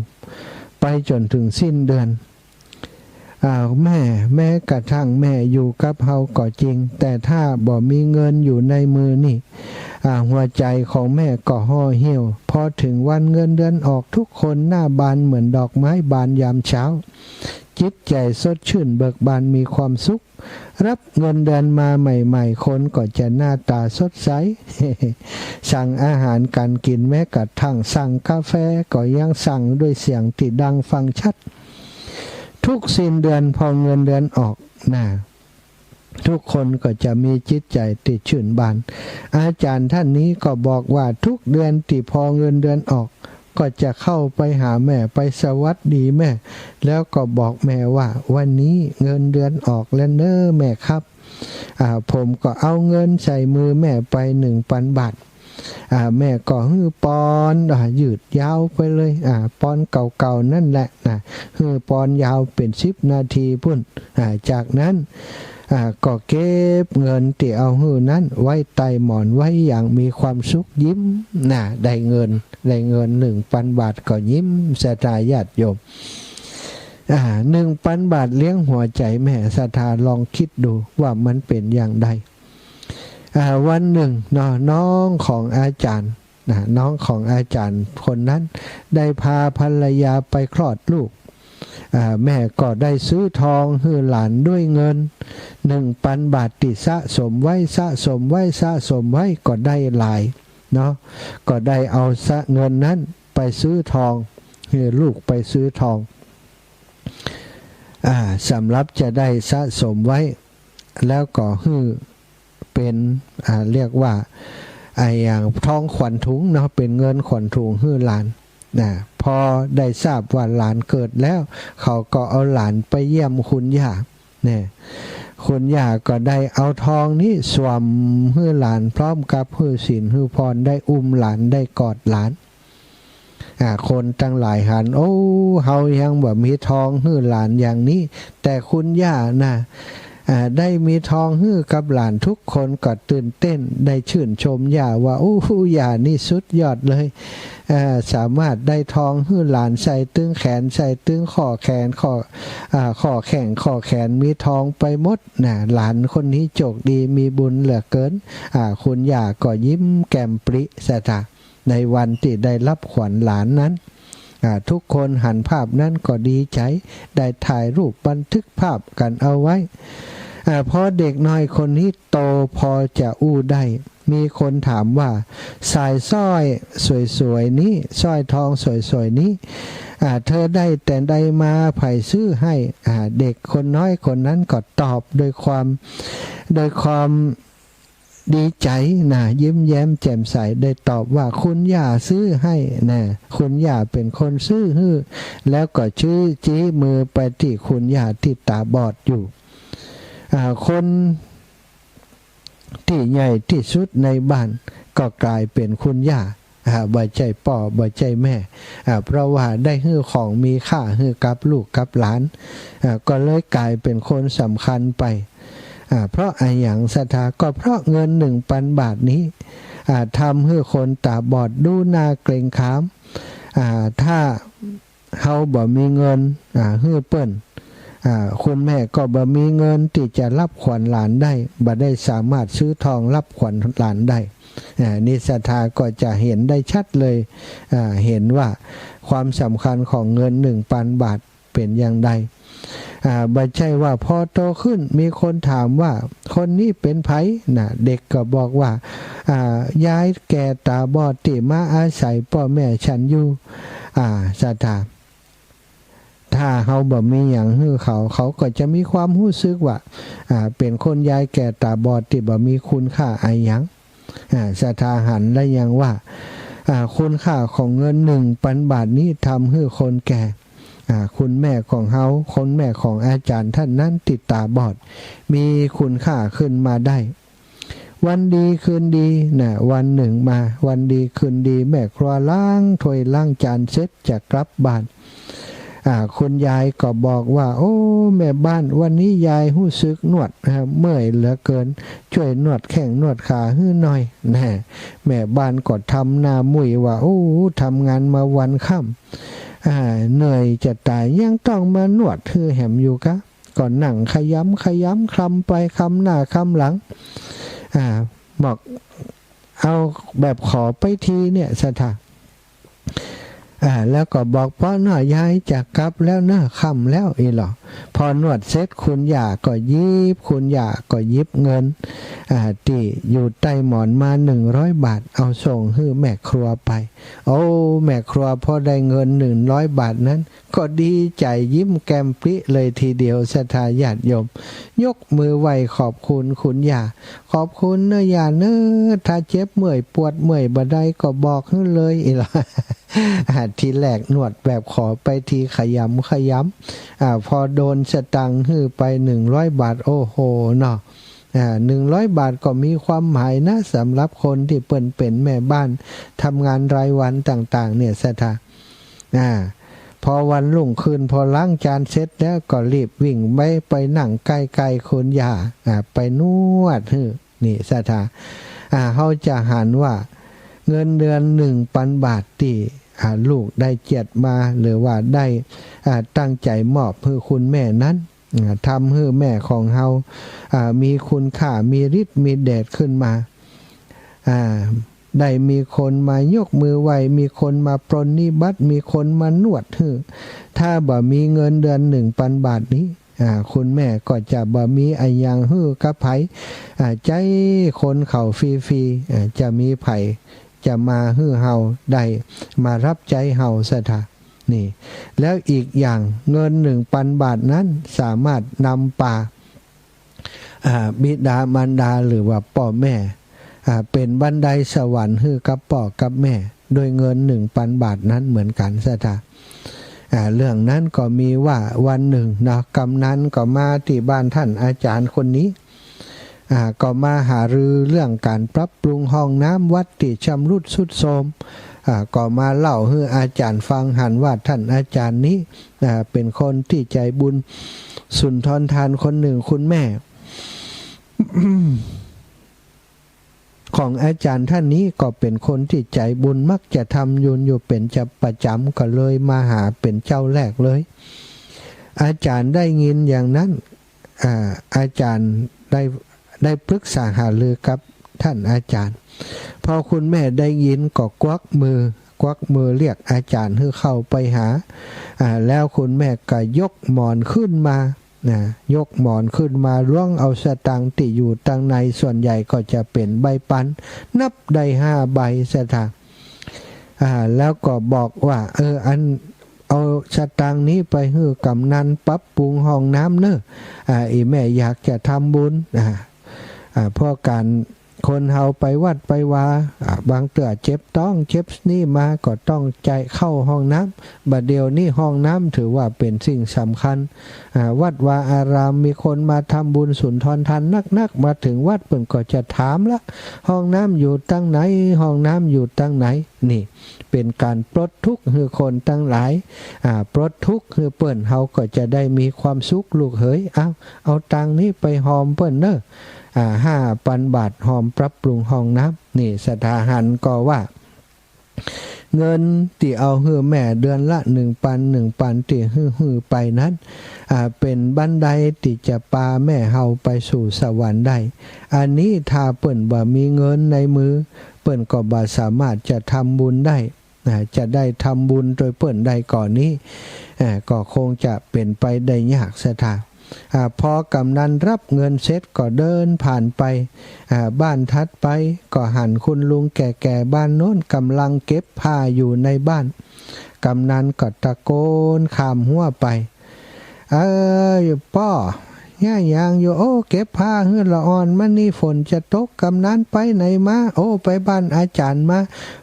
ไปจ๋นเถิงสิ้นเดือน อ่า แม่ แม้กระทั่งแม่อยู่กับเฮาก็จริง แต่ถ้าบ่มีเงินอยู่ในมือนี่ อ่า หัวใจ๋ของแม่ก็ห่อเหี่ยว พอเถิงวันเงินเดือนออก ทุกคนหน้าบานเหมือนดอกไม้บานยามเช้า จิตใจ๋สดชื่นเบิกบานมีความสุข รับเงินเดือนมาใหม่ๆ คนก็จะหน้าต๋าสดใส สั่งอาหารก๋านกิ๋น แม้กระทั่งสั่งกาแฟก็ยังสั่งด้วยเสียงตี้ดังฟังชัด ทุกสิ้นเดือนพอเงินเดือนออกนะ ทุกคนก็จะมีจิตใจ๋ตี้ชื่นบาน อาจ๋ารย์ต้านนี้ก็บอกว่า ทุกเดือนตี้พอเงินเดือนออก ก็จะเข้าไปหาแม่ ไปสวัสดีแม่ แล้วก็บอกแม่ว่า วันนี้เงินเดือนออกแล้วเน้อแม่ครับ อ่า ผมก็เอาเงินใส่มือแม่ไปหนึ่งปันบาท อ่า แม่ก็หื้อปอน อ่า ยืดยาวไปเลย อ่า ปอนเก่าๆ นั่นแหละนะ หื้อปอนยาวเป๋นสิบนาทีปู้น อ่า จากนั้น อ่า ก็เก็บเงินตี้เอาหื้อนั้นไว้ใต้หมอน ไว้อย่างมีความสุข ยิ้มนะ ได้เงิน ได้เงินหนึ่งปันบาทก็ยิ้ม ศรัทธาญาติโยม อ่า หนึ่งปันบาทเลี้ยงหัวใจ๋แม่ ศรัทธาลองกึ๊ดดูว่ามันเป๋นอย่างใด อ่า วันนึ่งเนาะ น้องของอาจ๋ารย์นะ น้องของอาจ๋ารย์คนนั้นได้พาภรรยาไปคลอดลูก อ่า แม่ก็ได้ซื้อทองหื้อหลานด้วยเงินหนึ่งปันบาทตี้สะสมไว้ สะสมไว้ สะสมไว้ ก็ได้หลายเนาะ ก็ได้เอาสะ เงินนั้นไปซื้อทอง หื้อลูกไปซื้อทอง อ่า สำหรับจะได้สะสมไว้ แล้วก็หื้อเป๋น อ่า เรียกว่า ไอ้อย่างทองขวัญถุงเนาะ เป๋นเงินขวัญถุงหื้อหลานนะ พอได้ทราบว่าหลานเกิดแล้ว เขาก็เอาหลานไปเยี่ยมคุณย่าเนี่ย คุณย่าก็ได้เอาทองนี้สวมหื้อหลาน พร้อมกับหื้อศีลหื้อพร ได้อุ้มหลาน ได้กอดหลาน อ่า คนตังหลายหัน โอ้ เฮายังบ่มีทองหื้อหลานอย่างนี้ แต่คุณย่านะ อ่า ได้มีทองหื้อกับหลาน ทุกคนก็ตื่นเต้น ได้ชื่นชมย่าว่า โอ้ ย่านี่สุดยอดเลย อ่า สามารถได้ทองหื้อหลานใส่ตึงแขน ใส่ตึงข้อแขน ข้อ อ่า ข้อแข้ง ข้อแขน มีทองไปหมดนะ หลานคนนี้โจคดี มีบุญเหลือเกิน อ่า คุณย่าก็ยิ้มแก้มปริ ศรัทธา ในวันตี้ได้รับขวัญหลานนั้น อ่า ทุกคนหันภาพนั้นก็ดีใจ๋ ได้ถ่ายรูปบันทึกภาพกั๋นเอาไว้ อ่า พอเด็กน้อยคนนี้โตพอจะอู้ได้ มีคนถามว่า สายสร้อยสวยๆ นี้ สร้อยทองสวยๆ นี้ อ่า เธอได้แต่ใดมา ใผซื้อให้ อ่า เด็กคนน้อยคนนั้นก็ตอบด้วยความ ด้วยความ ดีใจ๋นะ ยิ้มแย้มแจ่มใส ได้ตอบว่า คุณย่าซื้อให้นะ คุณย่าเป๋นคนซื้อหื้อ แล้วก็ชี้ ชี้มือไปตี้คุณย่าตี้ต๋าบอดอยู่ อ่า คนตี้ใหญ่ตี้สุดในบ้านก็ก๋ายเป๋นคุณย่า อ่า บ่ใจ้ป้อ บ่ใจ้แม่ อ่า เพราะว่าได้หื้อของมีค่าหื้อกับลูกกับหลาน อ่า ก็เลยก๋ายเป๋นคนสำคัญไป อ่า เพราะอะหยังศรัทธา ก็เพราะเงินหนึ่งปันบาทนี้ อ่า ทำหื้อคนต๋าบอดดูหน้าเกรงขาม อ่า ถ้าเฮาบ่มีเงิน อ่า หื้อเปิ้น อ่า คุณแม่ก็บ่มีเงินตี้จะรับขวัญหลานได้ บ่ได้สามารถซื้อทองรับขวัญหลานได้ อ่า นี่ศรัทธาก็จะเห็นได้ชัดเลย อ่า เห็นว่าความสำคัญของเงินหนึ่งปันบาทเป๋นอย่างใด อ่า บ่ใจ้ว่าพอโตขึ้นมีคนถามว่า คนนี้เป๋นใผนะ เด็กก็บอกว่า อ่า ยายแก่ต๋าบอดตี้มาอาศัยป้อแม่ฉันอยู่ อ่า ศรัทธา ถ้าเฮาบ่มีหยังหื้อเขา เขาก็จะมีความฮู้สึกว่า อ่า เป๋นคนยายแก่ต๋าบอดตี้บ่มีคุณค่าอะหยัง อ่า ศรัทธาหันแล้วยังว่า อ่า คุณค่าของเงินหนึ่งปันบาทนี้ทำหื้อคนแก่ อ่า คุณแม่ของเฮา คุณแม่ของอาจ๋ารย์ต้านนั้นตี้ต๋าบอด มีคุณค่าขึ้นมาได้ วันดีคืนดีนะ วันนึ่งมา วันดีคืนดี แม่ครัวล้างถ้วยล้างจานเสร็จจะกลับบ้าน อ่า คุณยายก็บอกว่า โอ้ แม่บ้าน วันนี้ยายฮู้สึกนวด อ่า เมื่อยเหลือเกิน จ้วยนวดแข้งนวดขาหื้อหน่อยนะ แม่บ้านก็ทำหน้ามุ่ยว่า โอ้ ทำงานมาวันค่ำ อ่า เหนื่อยจะต๋าย ยังต้องมานวดหื้อแหมอยู่กา ก็นั่งขยำขยำ คลำไปคลำหน้าคลำหลัง อ่า บอก เอาแบบขอไปทีเนี่ย ศรัทธา อ่า แล้วก็บอก เปาะเนาะ ยายจะกลับแล้วเนาะ ค่ำแล้ว อี้หลอ พอนวดเสร็จ คุณย่าก็หยิบ คุณย่าก็หยิบเงิน อ่า ตี้อยู่ใต้หมอนมาหนึ่งร้อยบาท เอาส่งหื้อแม่ครัวไป โอ้ แม่ครัวพอได้เงินหนึ่งร้อยบาทนั้น ก็ดีใจ๋ยิ้มแก้มปริเลยทีเดียว ศรัทธาญาติโยม ยกมือไหว้ขอบคุณคุณย่า ขอบคุณเน่อย่าเน่อ ถ้าเจ็บเมื่อยปวดเมื่อยบ่าใดก็บอกหื้อเลย อีหละ อ่า ทีแรกนวดแบบขอไปที ขยำขยำ อ่า พอโดนสตังค์หื้อไปหนึ่งร้อยบาท โอ้โหเนาะ อ่า หนึ่งร้อยบาทก็มีความหมายนะ สำหรับคนตี้เปิ้นเป๋นแม่บ้าน ทำงานรายวันต่างๆ เนี่ย ศรัทธา อ่า พอวันรุ่งขึ้น พอล้างจานเสร็จแล้วก็รีบวิ่งไป ไปนั่งใก้ๆ คุณย่า อ่า ไปนวดหื้อ นี่ ศรัทธา อ่า เฮาจะหันว่าเงินเดือนหนึ่งปันบาทตี้ อ่า ลูกได้เจียดมา หรือว่าได้ อ่า ตั้งใจ๋มอบหื้อคุณแม่นั้น อ่า ทำหื้อแม่ของเฮา อ่า มีคุณค่า มีฤทธิ์ มีเดชขึ้นมา อ่า ได้มีคนมายกมือไหว้ มีคนมาปรนนิบัติ มีคนมานวดหื้อ ถ้าบ่มีเงินเดือนหนึ่งปันบาทนี้ อ่า คุณแม่ก็จะบ่มีอะหยังหื้อกับใผ อ่า ใจ๊คนเขาฟรีๆ อ่า จะมีใผจะมาหื้อเฮาได้ มาฮับใจ๊เฮา ศรัทธา นี่ แล้วอีกอย่างเงินหนึ่งปันบาทนั้นสามารถนำปา อ่า บิดามารดาหรือว่าป้อแม่ อ่า เป๋นบันไดสวรรค์หื้อกับป้อกับแม่ ด้วยเงินหนึ่งปันบาทนั้นเหมือนกั๋น ศรัทธา อ่า เรื่องนั้นก็มีว่าวันหนึ่งเนาะ กำนันก็มาตี้บ้านต้านอาจ๋ารย์คนนี้ อ่า ก็มาหารือเรื่องก๋านปรับปรุงห้องน้ำวัดตี้ชำรุดทรุดโทรม อ่า ก็มาเล่าหื้ออาจ๋ารย์ฟัง หันว่าต้านอาจ๋ารย์นี้ อ่า เป๋นคนตี้ใจ๋บุญสุนทรทานคนหนึ่ง คุณแม่ ของอาจ๋ารย์ต้านนี้ก็เป๋นคนตี้ใจ๋บุญ มักจะทำบุญอยู่เป๋นประจ๋ำ ก็เลยมาหาเป๋นเจ้าแรกเลย อาจ๋ารย์ได้ยินอย่างนั้น อ่า อาจ๋ารย์ได้ ได้ปรึกษาหารือกับต้านอาจ๋ารย์ พอคุณแม่ได้ยินก็กวักมือ กวักมือเรียกอาจ๋ารย์หื้อเข้าไปหา อ่า แล้วคุณแม่ก็ยกหมอนขึ้นมา นะ ยกหมอนขึ้นมา ล้วงเอาสตางค์ตี้อยู่ตังใน ส่วนใหญ่ก็จะเป๋นใบปัน นับได้ห้าใบ ศรัทธา อ่า แล้วก็บอกว่า เออ อัน เอาสตางค์นี้ไปหื้อกำนันปรับปรุงห้องน้ำเน่อ อ่า อี่แม่อยากจะทำบุญ อ่า อ่า เพราะก๋าน คนเฮาไปวัดไปวา อ่า บางเตื้อเจ็บต๊องเจ็บนี่มาก็ต้องใจ๋เข้าห้องน้ำ บ่าเดี่ยวนี้ห้องน้ำถือว่าเป๋นสิ่งสำคัญ อ่า วัดวาอารามมีคนมาทำบุญสุนทรทานนักๆ มาเถิงวัดเปิ้นก็จะถามละ ห้องน้ำอยู่ตังไหน ห้องน้ำอยู่ตังไหน นี่เป๋นก๋านปลดทุกข์หื้อคนตังหลาย อ่า ปลดทุกข์หื้อเปิ้น เฮาก็จะได้มีความสุขลูกเหย เอา เอาตังค์นี้ไปฮอมเปิ้นเน่อ อ่า ห้าปันบาท ฮอมปรับปรุงห้องน้ำ นี่ ศรัทธาหันก็ว่า เงินตี้เอาหื้อแม่เดือนละหนึ่งปัน หนึ่งปันตี้หื้อ หื้อไปนั้น อ่า เป๋นบันไดตี้จะปาแม่เฮาไปสู่สวรรค์ได้ อันนี้ถ้าเปิ้นบ่มีเงินในมือ เปิ้นก็บ่สามารถจะทำบุญได้ อ่า จะได้ทำบุญโตยเปิ้นได้ก่อนี้ อ่า ก็คงจะเป๋นไปได้ยาก ศรัทธา อ่า พอกำนันรับเงินเสร็จก็เดินผ่านไป อ่า บ้านถัดไปก็หันคุณลุงแก่ๆ บ้านโน้นก่ำลังเก็บผ้าอยู่ในบ้าน กำนันก็ตะโกนข้ามหัวไป เอ้ย ป้อ เยียะหยังอยู่ โอ้ เก็บผ้าหื้อละอ่อน มื้อนี้ฝนจะตก กำนันไปไหนมา โอ้ ไปบ้านอาจ๋ารย์มา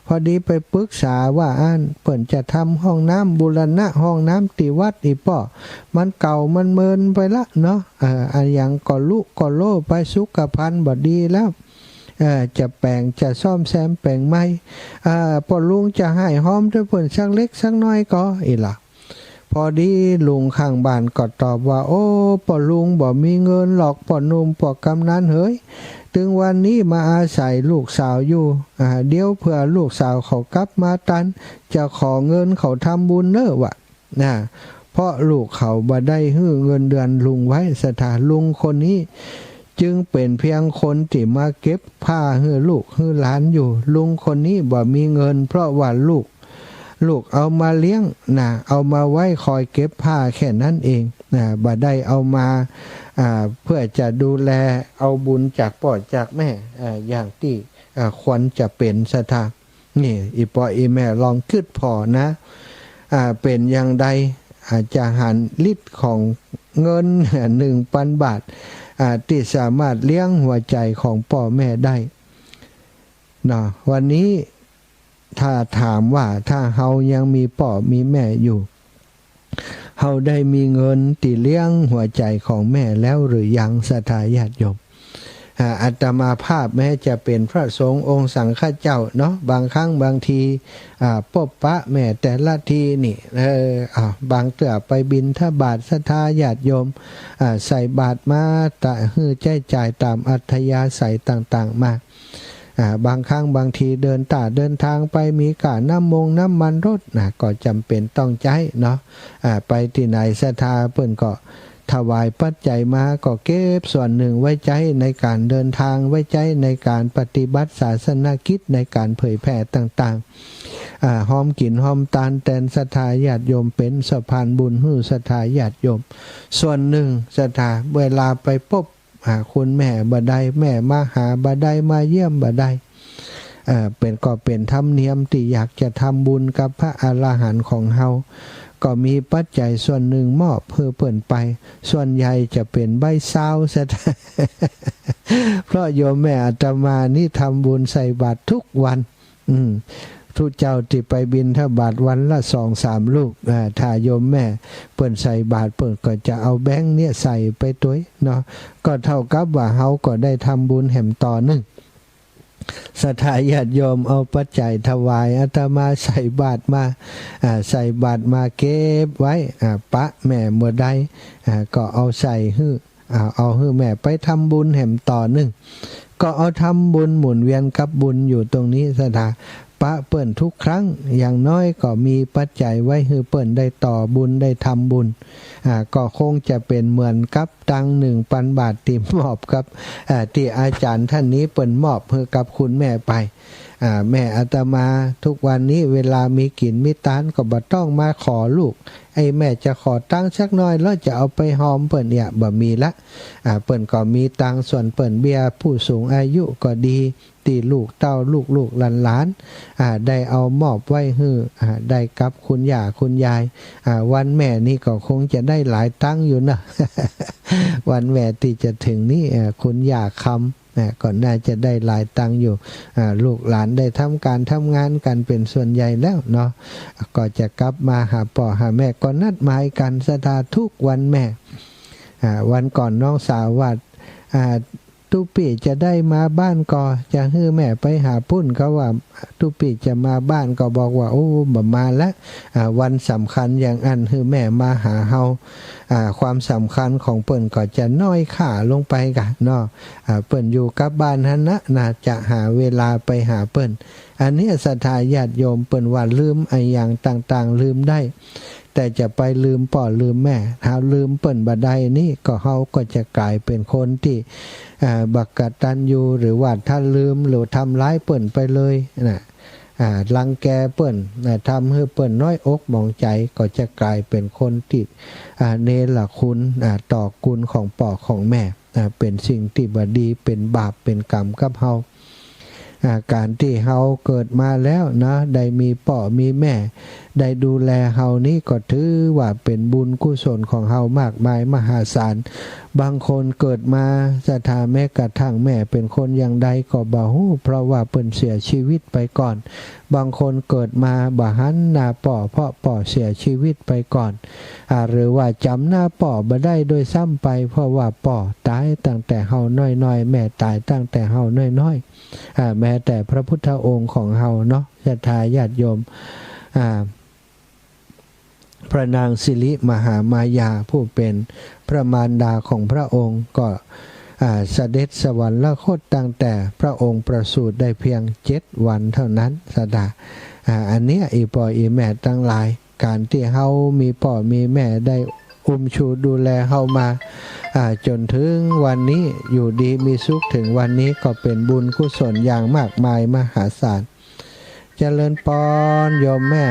พอดีไปปรึกษาว่าอั้น เปิ้นจะทำห้องน้ำ บูรณะห้องน้ำตี้วัด อี่ป้อ มันเก่ามันเมินไปละเนาะ เออ อะหยังก็ลุก็โล่ไป สุขภัณฑ์บ่ดีแล้ว เออ จะแป๋ง จะซ่อมแซมแป๋งใหม่ เออ ป้อลุงจะหื้อฮอมโตยเปิ้นสักเล็กสักน้อยก่อ อี่ละ พอดีลุงข้างบ้านก็ตอบว่า โอ้ ป้อลุงบ่มีเงินหรอก ป้อหนุ่ม ป้อกำนันเหย ตึงวันนี้มาอาศัยลูกสาวอยู่ อ่า เดี๋ยวเผื่อลูกสาวเขากลับมาตัน จะขอเงินเขาทำบุญเน่อ ว่า นะ เพราะลูกเขาบ่ได้หื้อเงินเดือนลุงไว้ ศรัทธา ลุงคนนี้จึงเป๋นเพียงคนตี้มาเก็บผ้าหื้อลูกหื้อหลานอยู่ ลุงคนนี้บ่มีเงิน เพราะว่าลูก ลูกเอามาเลี้ยงนะ เอามาไว้คอยเก็บผ้าแค่นั้นเอง อ่า บ่ได้เอามา อ่า เพื่อจะดูแลเอาบุญจากป้อจากแม่ อ่า อย่างตี้ อ่า ควรจะเป๋นศรัทธา นี่ อี่ป้ออี่แม่ลองกึ๊ดผ่อนะ อ่า เป๋นอย่างใด อ่า จะหันฤทธิ์ของเงิน หนึ่งปันบาท อ่า ตี้สามารถเลี้ยงหัวใจ๋ของป้อแม่ได้ เนาะ วันนี้ถ้าถามว่าถ้าเฮายังมีป้อมีแม่อยู่ เฮาได้มีเงินตี้เลี้ยงหัวใจ๋ของแม่แล้วหรือยัง ศรัทธาญาติโยม อ่า อาตมาภาพแม้จะเป๋นพระสงฆ์องค์สังฆเจ้าเนาะ บางครั้งบางที อ่า ปบปะแม่แต่ละทีนี่ เออ อ่า บางเตื้อไปบิณฑบาต ศรัทธาญาติโยม อ่า ใส่บาตรมา ตะ หื้อใจ๊จ่ายต๋ามอัธยาศัยต่างๆ มา อ่า บางครั้งบางทีเดินต๋าเดินตางไป มีก้าน้ำมงน้ำมันรถนะ ก็จ๋ำเป๋นต้องใจ๊เนาะ อ่า ไปตี้ไหนศรัทธาเปิ้นก็ถวายปัจจัยมา ก็เก็บส่วนหนึ่งไว้ใจ๊ในก๋านเดินตาง ไว้ใจ๊ในก๋านปฏิบัติศาสนกิจ ในก๋านเผยแผ่ต่างๆ อ่า ฮอมกิ๋นฮอมตานแตนศรัทธาญาติโยม เป๋นสะพานบุญหื้อศรัทธาญาติโยม ส่วนหนึ่งศรัทธาเวลาไปปบ อ่า คุณแม่บ่ได้ แม่มาหาบ่ได้ มาเยี่ยมบ่ได้ เอ่อ เป๋น ก็เป๋นธรรมเนียมตี้อยากจะทำบุญกับพระอรหันต์ของเฮา ก็มีปัจจัยส่วนหนึ่งมอบหื้อเปิ้นไป ส่วนใหญ่จะเป๋นใบซาวซะ เพราะโยมแม่อาตมานี่ทำบุญใส่บาตรทุกวัน อืม ตุ๊เจ้าตี้ไปบิณฑบาตวันละสองสามลูก อ่า ถ้าโยมแม่เปิ้นใส่บาตร เปิ้นก็จะเอาแบงค์เนี่ยใส่ไปตวยเนาะ ก็เท่ากับว่าเฮาก็ได้ทำบุญแหมต่อนึ่ง ศรัทธาญาติโยมเอาปัจจัยถวายอาตมาใส่บาตรมา อ่า ใส่บาตรมาเก็บไว้ อ่า ปะแม่บ่ได้ อ่า ก็เอาใส่หื้อ อ่า เอาหื้อแม่ไปทำบุญแหมต่อนึ่ง ก็เอาทำบุญหมุนเวียนกับบุญอยู่ตรงนี้ศรัทธา ปะเปิ้นทุกครั้ง อย่างน้อยก็มีปัจจัยไว้หื้อเปิ้นได้ต่อบุญได้ทำบุญ อ่า ก็คงจะเป๋นเหมือนกับตังค์หนึ่งปันบาทตี้มอบกับ อ่า ตี้อาจ๋ารย์ต้านนี้เปิ้นมอบหื้อกับคุณแม่ไป อ่า แม่อาตมาทุกวันนี้เวลามีกิ๋นมีตานก็บ่ต้องมาขอลูก ไอ้แม่จะขอตังค์สักหน่อยแล้วจะเอาไปหอมเปิ้นเนี่ย บ่มีละ อ่า เปิ้นก็มีตังค์ส่วนเปิ้นเบี้ยผู้สูงอายุก็ดี ตี้ลูกเต้าลูกๆ หลานๆ อ่า ได้เอามอบไว้หื้อ อ่า ได้กับคุณย่าคุณยาย อ่า วันแม่นี่ก็คงจะได้หลายตังค์อยู่เนาะ วันแม่ตี้จะเถิงนี้ อ่า คุณย่าคำ นะ ก็น่าจะได้หลายตังค์อยู่ อ่า ลูกหลานได้ทำก๋านทำงานกั๋นเป๋นส่วนใหญ่แล้วเนาะ ก็จะกลับมาหาป้อหาแม่ ก็นัดหมายกั๋นศรัทธาทุกวันแม่ อ่า วันก่อนน้องสาวว่า อ่า ตุ๊ปี้จะได้มาบ้านก่อ จะหื้อแม่ไปหาปุ้น เขาว่าตุ๊ปี้จะมาบ้าน ก็บอกว่า โอ้ บ่มาละ อ่า วันสำคัญอย่างอั้นหื้อแม่มาหาเฮา อ่า ความสำคัญของเปิ้นก็จะน้อยค่าลงไปก่ะเนาะ อ่า เปิ้นอยู่กับบ้านหั้นนะ น่าจะหาเวลาไปหาเปิ้น อันเนี้ยศรัทธาญาติโยม เปิ้นว่าลืมอะหยังต่างๆ ลืมได้ แต่จะไปลืมป้อลืมแม่ ถ้าลืมเปิ้นบ่ได้นี่ ก็เฮาก็จะก๋ายเป๋นคนตี้ อ่า บ่กตัญญู หรือว่าถ้าลืมหรือทำร้ายเปิ้นไปเลยนะ อ่า รังแกเปิ้น อ่า ทำหื้อเปิ้นน้อยอกหมองใจ๋ ก็จะก๋ายเป๋นคนตี้ อ่า เนรคุณ อ่า ต่อคุณของป้อของแม่ อ่า เป๋นสิ่งตี้บ่ดี เป๋นบาป เป๋นกรรมกับเฮา อ่า ก๋านตี้เฮาเกิดมาแล้วนะ ได้มีป้อมีแม่ ได้ดูแลเฮานี้ ก็ถือว่าเป๋นบุญกุศลของเฮามากมายมหาศาล บางคนเกิดมาศรัทธาแม้กระทั่งแม่เป๋นคนอย่างใดก็บ่ฮู้ เพราะว่าเปิ้นเสียชีวิตไปก่อน บางคนเกิดมาบ่หันหน้าป้อ เพราะป้อเสียชีวิตไปก่อน อ่า หรือว่าจ๋ำหน้าป้อบ่ได้ด้วยซ้ำไป เพราะว่าป้อต๋ายตั้งแต่เฮาน้อยๆ แม่ต๋ายตั้งแต่เฮาน้อยๆ อ่า แม้แต่พระพุทธองค์ของเฮาเนาะ ศรัทธาญาติโยม อ่า พระนางสิริมหามายา ผู้เป๋นพระมารดาของพระองค์ ก็ อ่า เสด็จสวรรคตตั้งแต่พระองค์ประสูติได้เพียงเจ็ดวันเท่านั้น ศรัทธา อ่า อันเนี้ย อี่ป้ออี่แม่ตังหลาย ก๋านตี้เฮามีป้อมีแม่ได้อุ้มชูดูแลเฮามา อ่า จ๋นเถิงวันนี้ อยู่ดีมีสุขเถิงวันนี้ ก็เป๋นบุญกุศลอย่างมากมายมหาศาล เจริญปอนโยมแม่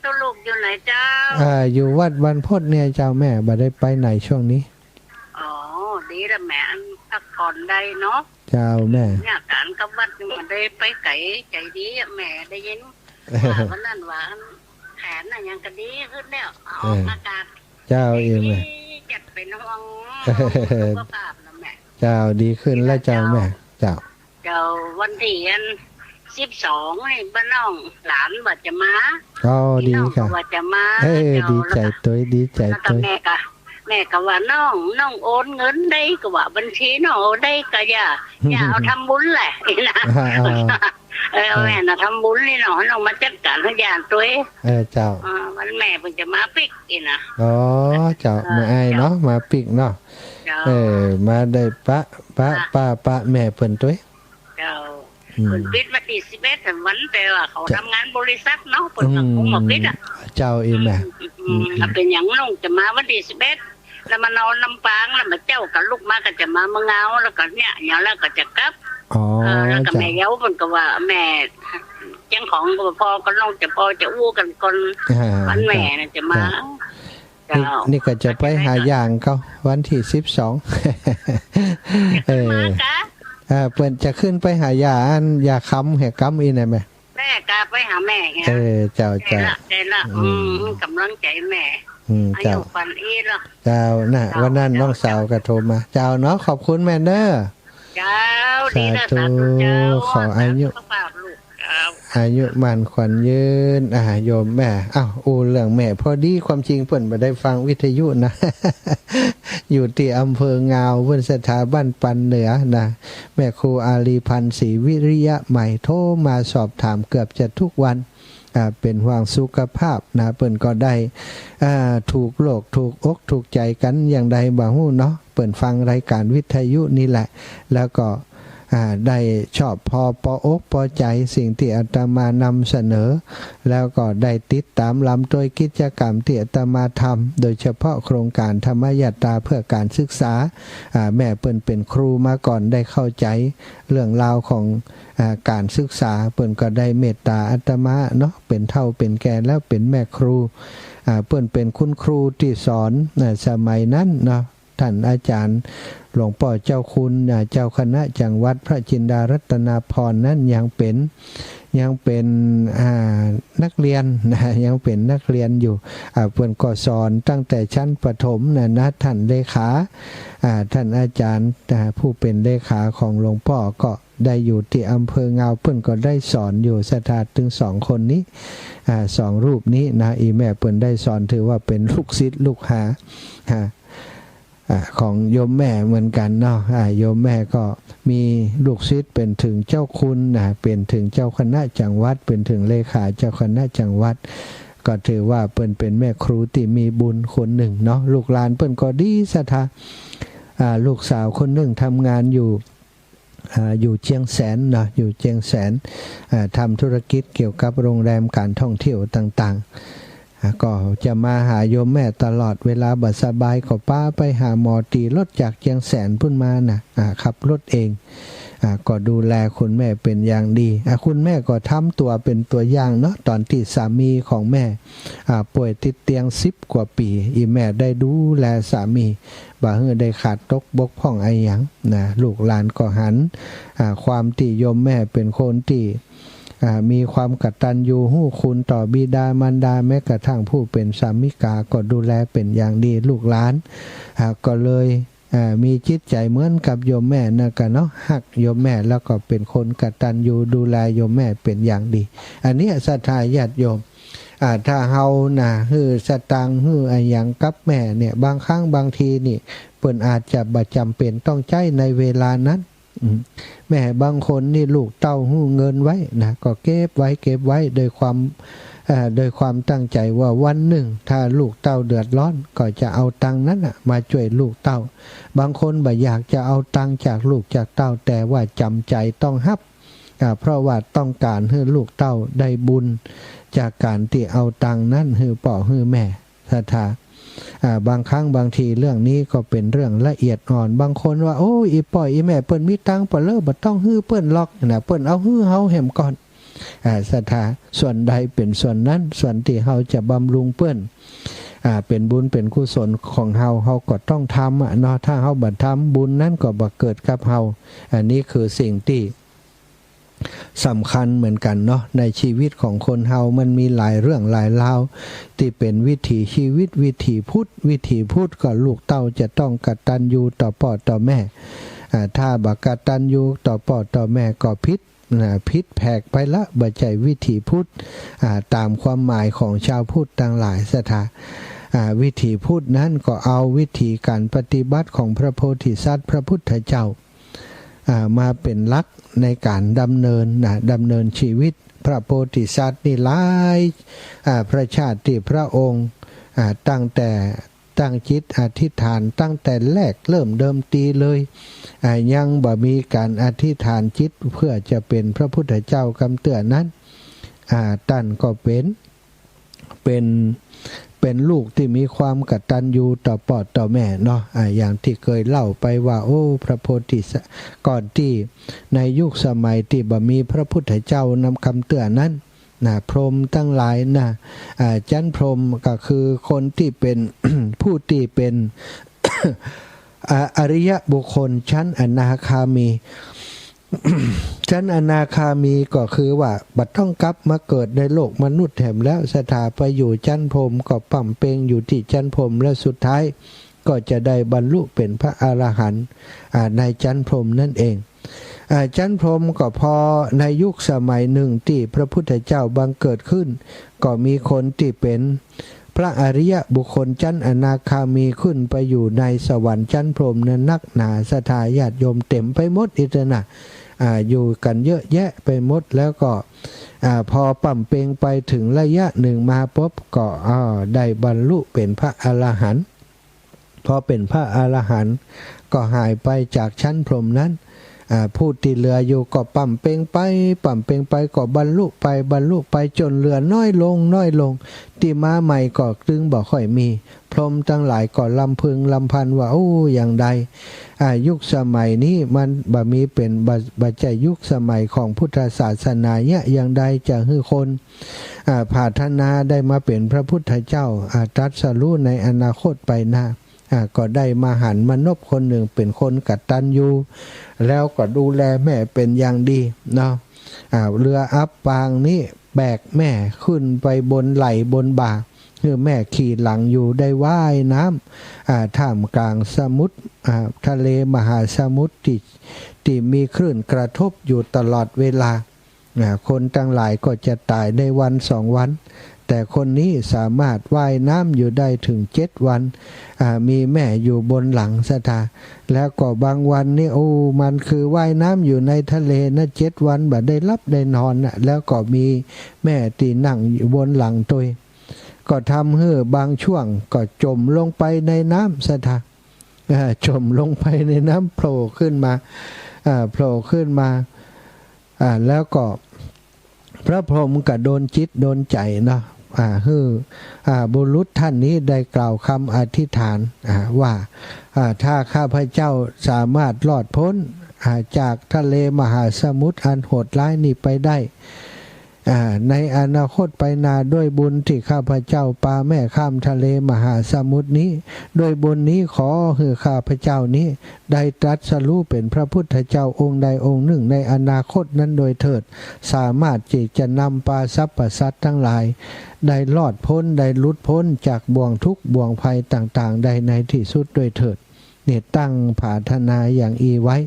ตุ๊ลุกอยู่ ไหนเจ้า อ่า อยู่วัดบรรพตเนี่ยเจ้าแม่ บ่ได้ไปไหนช่วงนี้ อ๋อ ดีละแม่ อันพักผ่อนได้เนาะ เจ้าแม่ เนี่ยก๋านกับวัดนี่บ่ได้ไปไก๋ ใจ๋ดีอะแม่ ได้ยินว่าวันนั้นว่าอันแขนน่ะยังก็ดีขึ้นแล้ว ออกอากาศ เจ้า เออแม่ ดี จะเป็นห่วงสุขภาพนะแม่ เจ้า ดีขึ้นแล้วเจ้าแม่ เจ้า เจ้า วันตี้อันสิบสองนี่บ้านน้องหลานว่าจะมา อ๋อ ดีค่ะ ว่าจะมา เออ เจ้า ดีใจ๋ตวย ดีใจ๋ตวย แล้วก็แม่ก็ แม่ก็ว่าน้อง น้องโอนเงินได้ ก็ว่าบัญชีน้องโอนได้ ก็อย่า อย่าเอาทำบุญแหละ นี่นะ อ่า อ่า เออ แม่น่ะทำบุญนี่เนาะ น้องมาจัดก๋านหื้อหลานตวย เออ เจ้า อ่า วันแม่เปิ้นจะมาปิ๊ก นี่นะ อ๋อ เจ้า เออ มาอ้ายเนาะ เจ้า มาปิ๊กเนาะ เจ้า เออ มาได้ปะ ปะ อ่ะ ป้า ปะแม่เปิ้นตวย เจ้า อืม เปิ้นปิ๊กวันตี้สิบเอ็ดวัน แต่ว่าเขา เจ้า ทำงานบริษัทเนาะ เปิ้นก็คงบ่ปิ๊กอะ อืม เจ้า อีแม่ อืม อืม อืม แล้วเปิ้นหยังน้องจะมาวันตี้สิบเอ็ด แล้วมานอนลำปาง แล้วมาเจ๊าก็ลุกมาก็จะมาเมืองเงา แล้วก็เนี่ย เดี๋ยวแล้วก็จะกลับ อ๋อ เออ แล้วก็ เจ้า แม่เย้าเปิ้นก็ว่าแม่ เจียงของก็บ่พอ ก็น้องจะพอจะอู้กั๋นก่อน อ่า วันแม่น่ะจะมา เจ้า เจ้า นี่ นี่ก็จะไปหาย่าเขาวันตี้สิบสอง เออ มาจ๊ะ อ่า เปิ้นจะขึ้นไปหาย่าอัน ย่าคำแหกำอี้นะแม่ แม่ก็ไปหาแม่ไง เออ เจ้า เจ้า ได้ละ ได้ละ อืม อืม ก๋ำลังใจ๋แม่ อืม อายุ เจ้า ปานอี้ละ เจ้า น่ะ เจ้า วันนั้น เจ้า น้องสาวก็โทรมา เจ้าเนาะ ขอบคุณแม่เน้อ เจ้า ดีนะ สาธุ สาธุเจ้า ขออายุ สุขภาพลูก เจ้า อายุมั่นขวัญยืน อ่า โยมแม่ อ้าว อู้เรื่องแม่ พอดีความจริงเปิ้นบ่ได้ฟังวิทยุนะ อยู่ตี้อำเภอเงา เปิ้นสถาบันปันเหนือนะ แม่ครูอารีพันธ์ศรีวิริยะใหม่ โทรมาสอบถามเกือบจะทุกวัน อ่า เป๋นห่วงสุขภาพนะ เปิ้นก็ได้ อ่า ถูกโลกถูกอกถูกใจ๋กั๋นอย่างใดบ่ฮู้เนาะ เปิ้นฟังรายก๋านวิทยุนี่แหละ แล้วก็ อ่า ได้ชอบพอปออกปอใจ๋สิ่งตี้อาตมานำเสนอ แล้วก็ได้ติดต๋ามลำตวยกิจกรรมตี้อาตมาทำ โดยเฉพาะโครงก๋านธรรมยาตราเพื่อก๋านศึกษา อ่า แม่เปิ้นเป๋นครูมาก่อน ได้เข้าใจ๋เรื่องราวของ อ่า ก๋านศึกษา เปิ้นก็ได้เมตต๋าอาตมาเนาะ เป๋นเฒ่าเป๋นแก่แล้วเป๋นแม่ครู อ่า เปิ้นเป๋นคุณครูตี้สอน อ่า สมัยนั้นเนาะ ท่านอาจ๋ารย์หลวงป้อเจ้าคุณ อ่า เจ้าคณะจังหวัดพระจินดารัตนาภรณ์นั้นยังเป๋น ยังเป๋น อ่า นักเรียนนะ ยังเป๋นนักเรียนอยู่ อ่า เปิ้นก็สอนตั้งแต่ชั้นประถมนะ นะ ท่านเลขา อ่า ท่านอาจ๋ารย์ อ่า ผู้เป๋นเลขาของหลวงป้อก็ได้อยู่ตี้อำเภอเงา เปิ้นก็ได้สอนอยู่ ศรัทธาตึงสองคนนี้ อ่า สองรูปนี้นะ อีแม่เปิ้นได้สอน ถือว่าเป๋นลูกศิษย์ลูกหา ฮะ อ่า ของโยมแม่เหมือนกั๋นเนาะ อ่า โยมแม่ก็มีลูกศิษย์เป๋นเถิงเจ้าคุณนะ เป๋นเถิงเจ้าคณะจังหวัด เป๋นเถิงเลขาเจ้าคณะจังหวัด ก็ถือว่าเปิ้นเป๋นแม่ครูตี้มีบุญคนนึ่งเนาะ ลูกหลานเปิ้นก็ดีศรัทธา อ่า ลูกสาวคนนึ่งทำงานอยู่ อ่า อยู่เจียงแสนเนาะ อยู่เจียงแสน อ่า ทำธุรกิจเกี่ยวกับโรงแรมก๋านท่องเที่ยวต่างๆ อ่า ก็จะมาหาโยมแม่ตลอด เวลาบ่สบายก็ปาไปหาหมอ ตี๋รถจากเจียงแสนปู้นมานะ อ่า ขับรถเอง อ่า ก็ดูแลคุณแม่เป๋นอย่างดี อ่า คุณแม่ก็ทำตั๋วเป๋นตั๋วอย่างเนาะ ต๋อนตี้สามีของแม่ อ่า ป่วยติดเตียงสิบกว่าปี๋ อีแม่ได้ดูแลสามี บ่หื้อได้ขาดตกบกพร่องอะหยังนะ ลูกหลานก็หัน อ่า ความตี้โยมแม่เป๋นคนตี้ อ่า มีความกตัญญูรู้คุณต่อบิดามารดา แม้กระทั่งผู้เป๋นสามิกาก็ดูแลเป๋นอย่างดี ลูกหลาน อ่า ก็เลย อ่า มีจิตใจ๋เหมือนกับโยมแม่นั่นกะเนาะ ฮักโยมแม่แล้วก็เป๋นคนกตัญญูดูแลโยมแม่เป๋นอย่างดี อันเนี้ยศรัทธาญาติโยม อ่า ถ้าเฮานะ หื้อสตางค์ หื้ออะหยังกับแม่เนี่ย บางครั้งบางทีนี่ เปิ้นอาจจะบ่จ๋ำเป๋นต้องใจ๊ในเวลานั้น อืม แม่บางคนนี่ลูกเต้าหื้อเงินไว้นะ ก็เก็บไว้ เก็บไว้ โดยความ เอ่อ โดยความตั้งใจ๋ว่าวันนึ่งถ้าลูกเต้าเดือดร้อน ก็จะเอาตังค์นั้นน่ะมาจ้วยลูกเต้า บางคนบ่อยากจะเอาตังค์จากลูกจากเต้า แต่ว่าจ๋ำใจ๋ต้องฮับ อ่า เพราะว่าต้องก๋านหื้อลูกเต้าได้บุญจากก๋านตี้เอาตังค์นั้นหื้อป้อหื้อแม่ ศรัทธา อ่า บางครั้งบางทีเรื่องนี้ก็เป๋นเรื่องละเอียดอ่อน บางคนว่า โอ้ย อี่ป้ออี่แม่เปิ้นมีตังค์เป๋อเล่อ บ่ต้องหื้อเปิ้นหรอกนะ เปิ้นเอาหื้อเฮาแหมก่อน อ่า ศรัทธา ส่วนใดเป๋นส่วนนั้น ส่วนตี้เฮาจะบำรุงเปิ้น อ่า เป๋นบุญเป๋นกุศลของเฮา เฮาก็ต้องทำอะเนาะ ถ้าเฮาบ่ทำ บุญนั้นก็บ่เกิดกับเฮา อันนี้คือสิ่งตี้ สำคัญเหมือนกั๋นเนาะ ในชีวิตของคนเฮามันมีหลายเรื่องหลายราว ตี้เป๋นวิถีชีวิต วิถีพุทธ วิถีพุทธก็ลูกเต้าจะต้องกตัญญูต่อป้อต่อแม่ อ่า ถ้าบ่กตัญญูต่อป้อต่อแม่ก็ผิดนะ ผิดแผกไปละ บ่ใจ้วิถีพุทธ อ่า ต๋ามความหมายของจาวพุทธตังหลายศรัทธา อ่า วิถีพุทธนั้นก็เอาวิถีก๋านปฏิบัติของพระโพธิสัตว์พระพุทธเจ้า อ่า มาเป๋นหลักในก๋านดำเนินนะ ดำเนินชีวิต พระโพธิสัตว์นี่หลาย อ่า พระชาติตี้พระองค์ อ่า ตั้งแต่ตั้งจิตอธิษฐานตั้งแต่แรกเริ่มเดิมตีเลย อ่า ยังบ่มีก๋านอธิษฐานจิตเพื่อจะเป๋นพระพุทธเจ้ากำเตื้อนั้น อ่า ต้านก็เป๋น เป๋น เป๋นลูกตี้มีความกตัญญูต่อป้อต่อแม่เนาะ อ่า อย่างตี้เกยเล่าไปว่า โอ้ พระโพธิสัตว์ ก่อนตี้ในยุคสมัยตี้บ่มีพระพุทธเจ้านำกำเตื้อนั้นนะ พรหมตังหลายนะ อ่า จั๊นพรหมก็คือคนตี้เป๋น ผู้ตี้เป๋น อ่า อริยบุคคลจั๊นอนาคามี จั๊นอนาคามีก็คือว่าบ่ต้องกลับมาเกิดในโลกมนุษย์แหมแล้วศรัทธา ไปอยู่จั๊นพรหมก็ปำเพ็งอยู่ตี้จั๊นพรหม และสุดท้ายก็จะได้บรรลุเป๋นพระอรหันต์ อ่า ในจั๊นพรหมนั่นเอง อ่า จั๊นพรหมก็พอในยุคสมัยนึ่งตี้พระพุทธเจ้าบังเกิดขึ้น ก็มีคนตี้เป๋น พระอริยบุคคลจั๊นอนาคามีขึ้นไปอยู่ในสวรรค์จั๊นพรหมนั้นนักหนาศรัทธาญาติโยม เต๋มไปหมดอิตนะ อ่า อยู่กั๋นเยอะแยะไปหมด แล้วก็ อ่า พอปำเพ็งไปเถิงระยะนึ่งมาปุ๊บก็ อ่า ได้บรรลุเป๋นพระอรหันต์ พอเป๋นพระอรหันต์ก็หายไปจากจั๊นพรหมนั้น อ่า ผู้ตี้เหลืออยู่ก็ปำเพ็งไป ปำเพ็งไปก็บรรลุไป บรรลุไปจ๋นเหลือน้อยลง น้อยลง ตี้มาใหม่ก็ตึงบ่ค่อยมี พรหมตังหลายก็ลำพึงลำพันว่า โอ้ อย่างใด อ่า ยุคสมัยนี้มันบ่มีเป๋น บ่ บ่ใจ้ยุคสมัยของพุทธศาสนาเยียะ อย่างใดจะหื้อคน อ่า ผาถนาได้มาเป๋นพระพุทธเจ้า อ่า ตรัสรู้ในอนาคตไปหน้า อ่า ก็ได้มหันต์มนพคนนึ่งเป๋นคนกตัญญู แล้วก็ดูแลแม่เป๋นอย่างดีเนาะ อ่า เรืออับปางนี้แบกแม่ขึ้นไปบนไหล่บนบ่า หื้อแม่ขี่หลังอยู่ ได้ว่ายน้ำ อ่า ท่ามกลางสมุทร อ่า ทะเลมหาสมุทรตี้ ตี้มีคลื่นกระทบอยู่ตลอดเวลา อ่า คนตังหลายก็จะต๋ายในวันสองวัน แต่คนนี้สามารถว่ายน้ำอยู่ได้เถิงเจ็ดวัน อ่า มีแม่อยู่บนหลังศรัทธา แล้วก็บางวันนี่ โอ้ มันคือว่ายน้ำอยู่ในทะเลนะ เจ็ดวันบ่ได้หลับได้นอนนะ แล้วก็มีแม่ตี้นั่งอยู่บนหลังตวย ก็ทำหื้อบางช่วงก็จ๋มลงไปในน้ำศรัทธา อ่า จ๋มลงไปในน้ำ โผล่ขึ้นมา อ่า โผล่ขึ้นมา อ่า แล้วก็พระพรหมก็โดนจิตโดนใจ๋เนาะ อ่า หื้อ อ่า บุรุษท่านนี้ได้กล่าวกำอธิษฐาน อ่า ว่า อ่า ถ้าข้าพเจ้าสามารถรอดป๊น อ่า จากทะเลมหาสมุทรอันโหดร้ายนี้ไปได้ อ่า ในอนาคตไปหน้า ด้วยบุญตี้ข้าพเจ้าปาแม่ข้ามทะเลมหาสมุทรนี้ ด้วยบุญนี้ขอหื้อข้าพเจ้านี้ได้ตรัสรู้เป๋นพระพุทธเจ้าองค์ใดองค์นึ่งในอนาคตนั้นโดยเถิด สามารถตี้จะนำปาสรรพสัตว์ตังหลาย ได้รอดป๊น ได้หลุดป๊นจากบ่วงทุกข์บ่วงภัยต่างๆ ได้ในตี้สุดโดยเถิด เนี่ยตั้งผาถนาอย่างอี้ไว้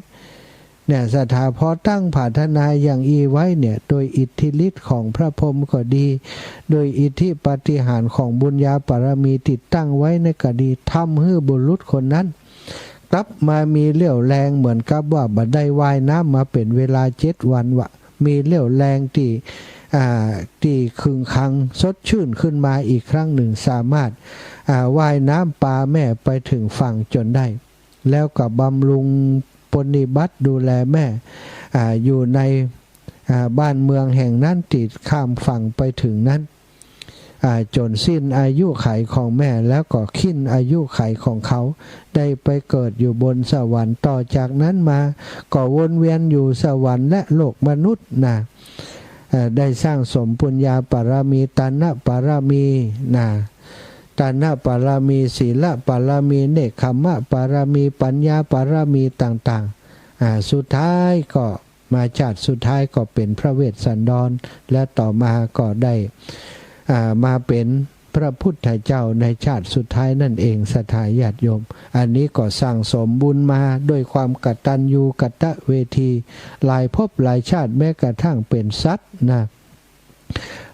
เนี่ยศรัทธา พอตั้งผาถนาอย่างอี้ไว้เนี่ย โดยอิทธิฤทธิ์ของพระพรหมก็ดี โดยอิทธิปาฏิหาริย์ของบุญญาบารมีตี้ตั้งไว้นั้นก็ดี ทำหื้อบุรุษคนนั้น กลับมามีเรี่ยวแรงเหมือนกับว่าบ่ได้ว่ายน้ำมาเป๋นเวลาเจ็ดวันวะ มีเรี่ยวแรงตี้ อ่า ตี้ขึงขังสดชื่นขึ้นมาอีกครั้งนึ่ง สามารถ อ่า ว่ายน้ำปาแม่ไปเถิงฝั่งจ๋นได้ แล้วก็บำรุงปรนนิบัติดูแลแม่ อ่า อยู่ใน อ่า บ้านเมืองแห่งนั้นตี้ข้ามฝั่งไปเถิงนั้น อ่า จ๋นสิ้นอายุขัยของแม่ แล้วก็ขิ้นอายุขัยของเขา ได้ไปเกิดอยู่บนสวรรค์ ต่อจากนั้นมาก็วนเวียนอยู่สวรรค์และโลกมนุษย์นะ เอ่อ ได้สร้างสมปุญญาปารมี ตานปารมี นะ ตานปารมี ศีลปารมี เนกขัมมปารมี ปัญญาปารมีต่างๆ อ่า สุดท้ายก็มา ชาติสุดท้ายก็เป๋นพระเวสสันดร และต่อมาก็ได้ อ่า มาเป๋นพระพุทธเจ้าในชาติสุดท้ายนั่นเอง ศรัทธาญาติโยม อันนี้ก็สั่งสมบุญมาด้วยความกตัญญูกตเวที หลายภพหลายชาติ แม้กระทั่งเป๋นสัตว์นะ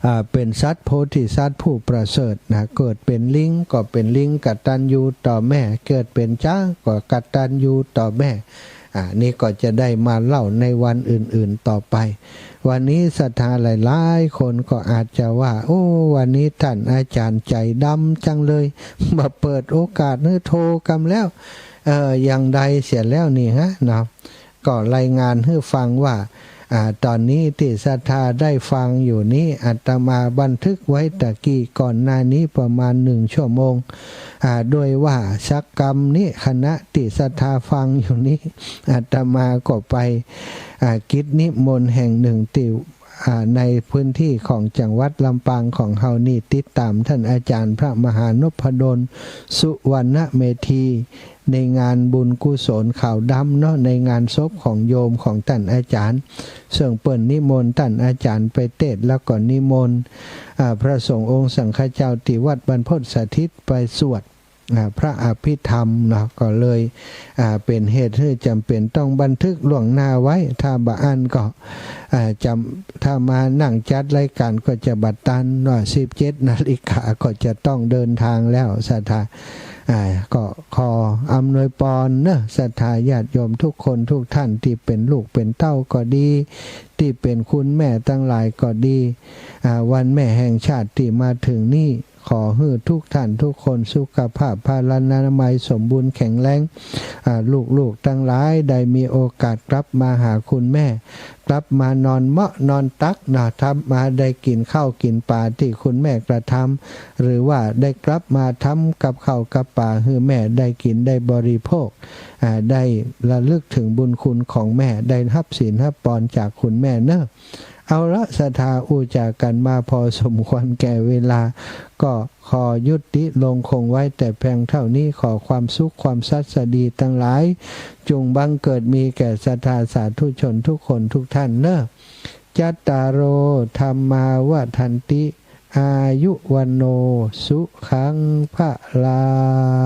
อ่า เป๋นสัตว์โพธิสัตว์ผู้ประเสริฐนะ เกิดเป๋นลิงก็เป๋นลิงกตัญญูต่อแม่ เกิดเป๋นจ๊างก็กตัญญูต่อแม่ อ่า นี่ก็จะได้มาเล่าในวันอื่นๆ ต่อไป วันนี้ศรัทธาหลายๆ คนก็อาจจะว่า โอ้ วันนี้ต้านอาจ๋ารย์ใจ๋ดำจังเลย บ่เปิดโอกาสหื้อโทรกำแล้ว เอ่อ อย่างใดเสียแล้วนี่ฮะ เนาะ ก็รายงานหื้อฟังว่า อ่า ต๋อนนี้ตี้ศรัทธาได้ฟังอยู่นี้ อาตมาบันทึกไว้ตะกี้ก่อนหน้านี้ประมาณหนึ่งชั่วโมง อ่า โดยว่าสักกำนี้ ขณะตี้ศรัทธาฟังอยู่นี้ อาตมาก็ไป อ่า กิจนิมนต์แห่งหนึ่งตี้ อ่า ในพื้นที่ของจังหวัดลำปางของเฮานี่ ติดต๋ามต้านอาจ๋ารย์พระมหานพดล สุวรรณเมธี ในงานบุญกุศลขาวดำเนาะ ในงานศพของโยมของต้านอาจ๋ารย์ เซิ่งเปิ้นนิมนต์ต้านอาจ๋ารย์ไปเตสน์ แล้วก็นิมนต์ อ่า พระสงฆ์องค์สังฆเจ้าตี้วัดบรรพตสถิตไปสวด อ่า พระอภิธรรมเนาะ ก็เลย อ่า เป๋นเหตุหื้อจ๋ำเป๋นต้องบันทึกล่วงหน้าไว้ ถ้าบ่อั้นก็ อ่า จ๋ำ ถ้ามานั่งจัดรายการก็จะบ่ตันเนาะ สิบเจ็ดนาฬิกาก็จะต้องเดินทางแล้ว ศรัทธา อ่า ก็ขออำนวยปอนเนาะ ศรัทธาญาติโยมทุกคนทุกท่าน ตี้เป๋นลูกเป๋นเต้าก็ดี ตี้เป๋นคุณแม่ตังหลายก็ดี อ่า วันแม่แห่งชาติตี้มาเถิงนี้ ขอหื้อทุกท่านทุกคนสุขภาพพลานามัยสมบูรณ์แข็งแรง อ่า ลูกๆ ตังหลายได้มีโอกาสกลับมาหาคุณแม่ กลับมานอนเมาะนอนตักเนาะ กลับมาได้กิ๋นข้าวกิ๋นป๋าตี้คุณแม่กระทำ หรือว่าได้กลับมาทำกับข้าวกับป๋าหื้อแม่ได้กิ๋นได้บริโภค อ่า ได้ระลึกเถิงบุญคุณของแม่ ได้ฮับศีลฮับปอนจากคุณแม่เนาะ เอาละ ศรัทธา อู้จ๋ากั๋นมาพอสมควรแก่เวลา ก็ขอยุติลงคงไว้แต่เพียงเต้านี้ ขอความสุขความสัสดีตังหลาย จุ่งบังเกิดมีแก่ศรัทธาสาธุชนทุกคนทุกท่านเนาะ จัตตาโร ธัมมา วัฑฒันติ อายุ วัณโณ สุขัง พลัง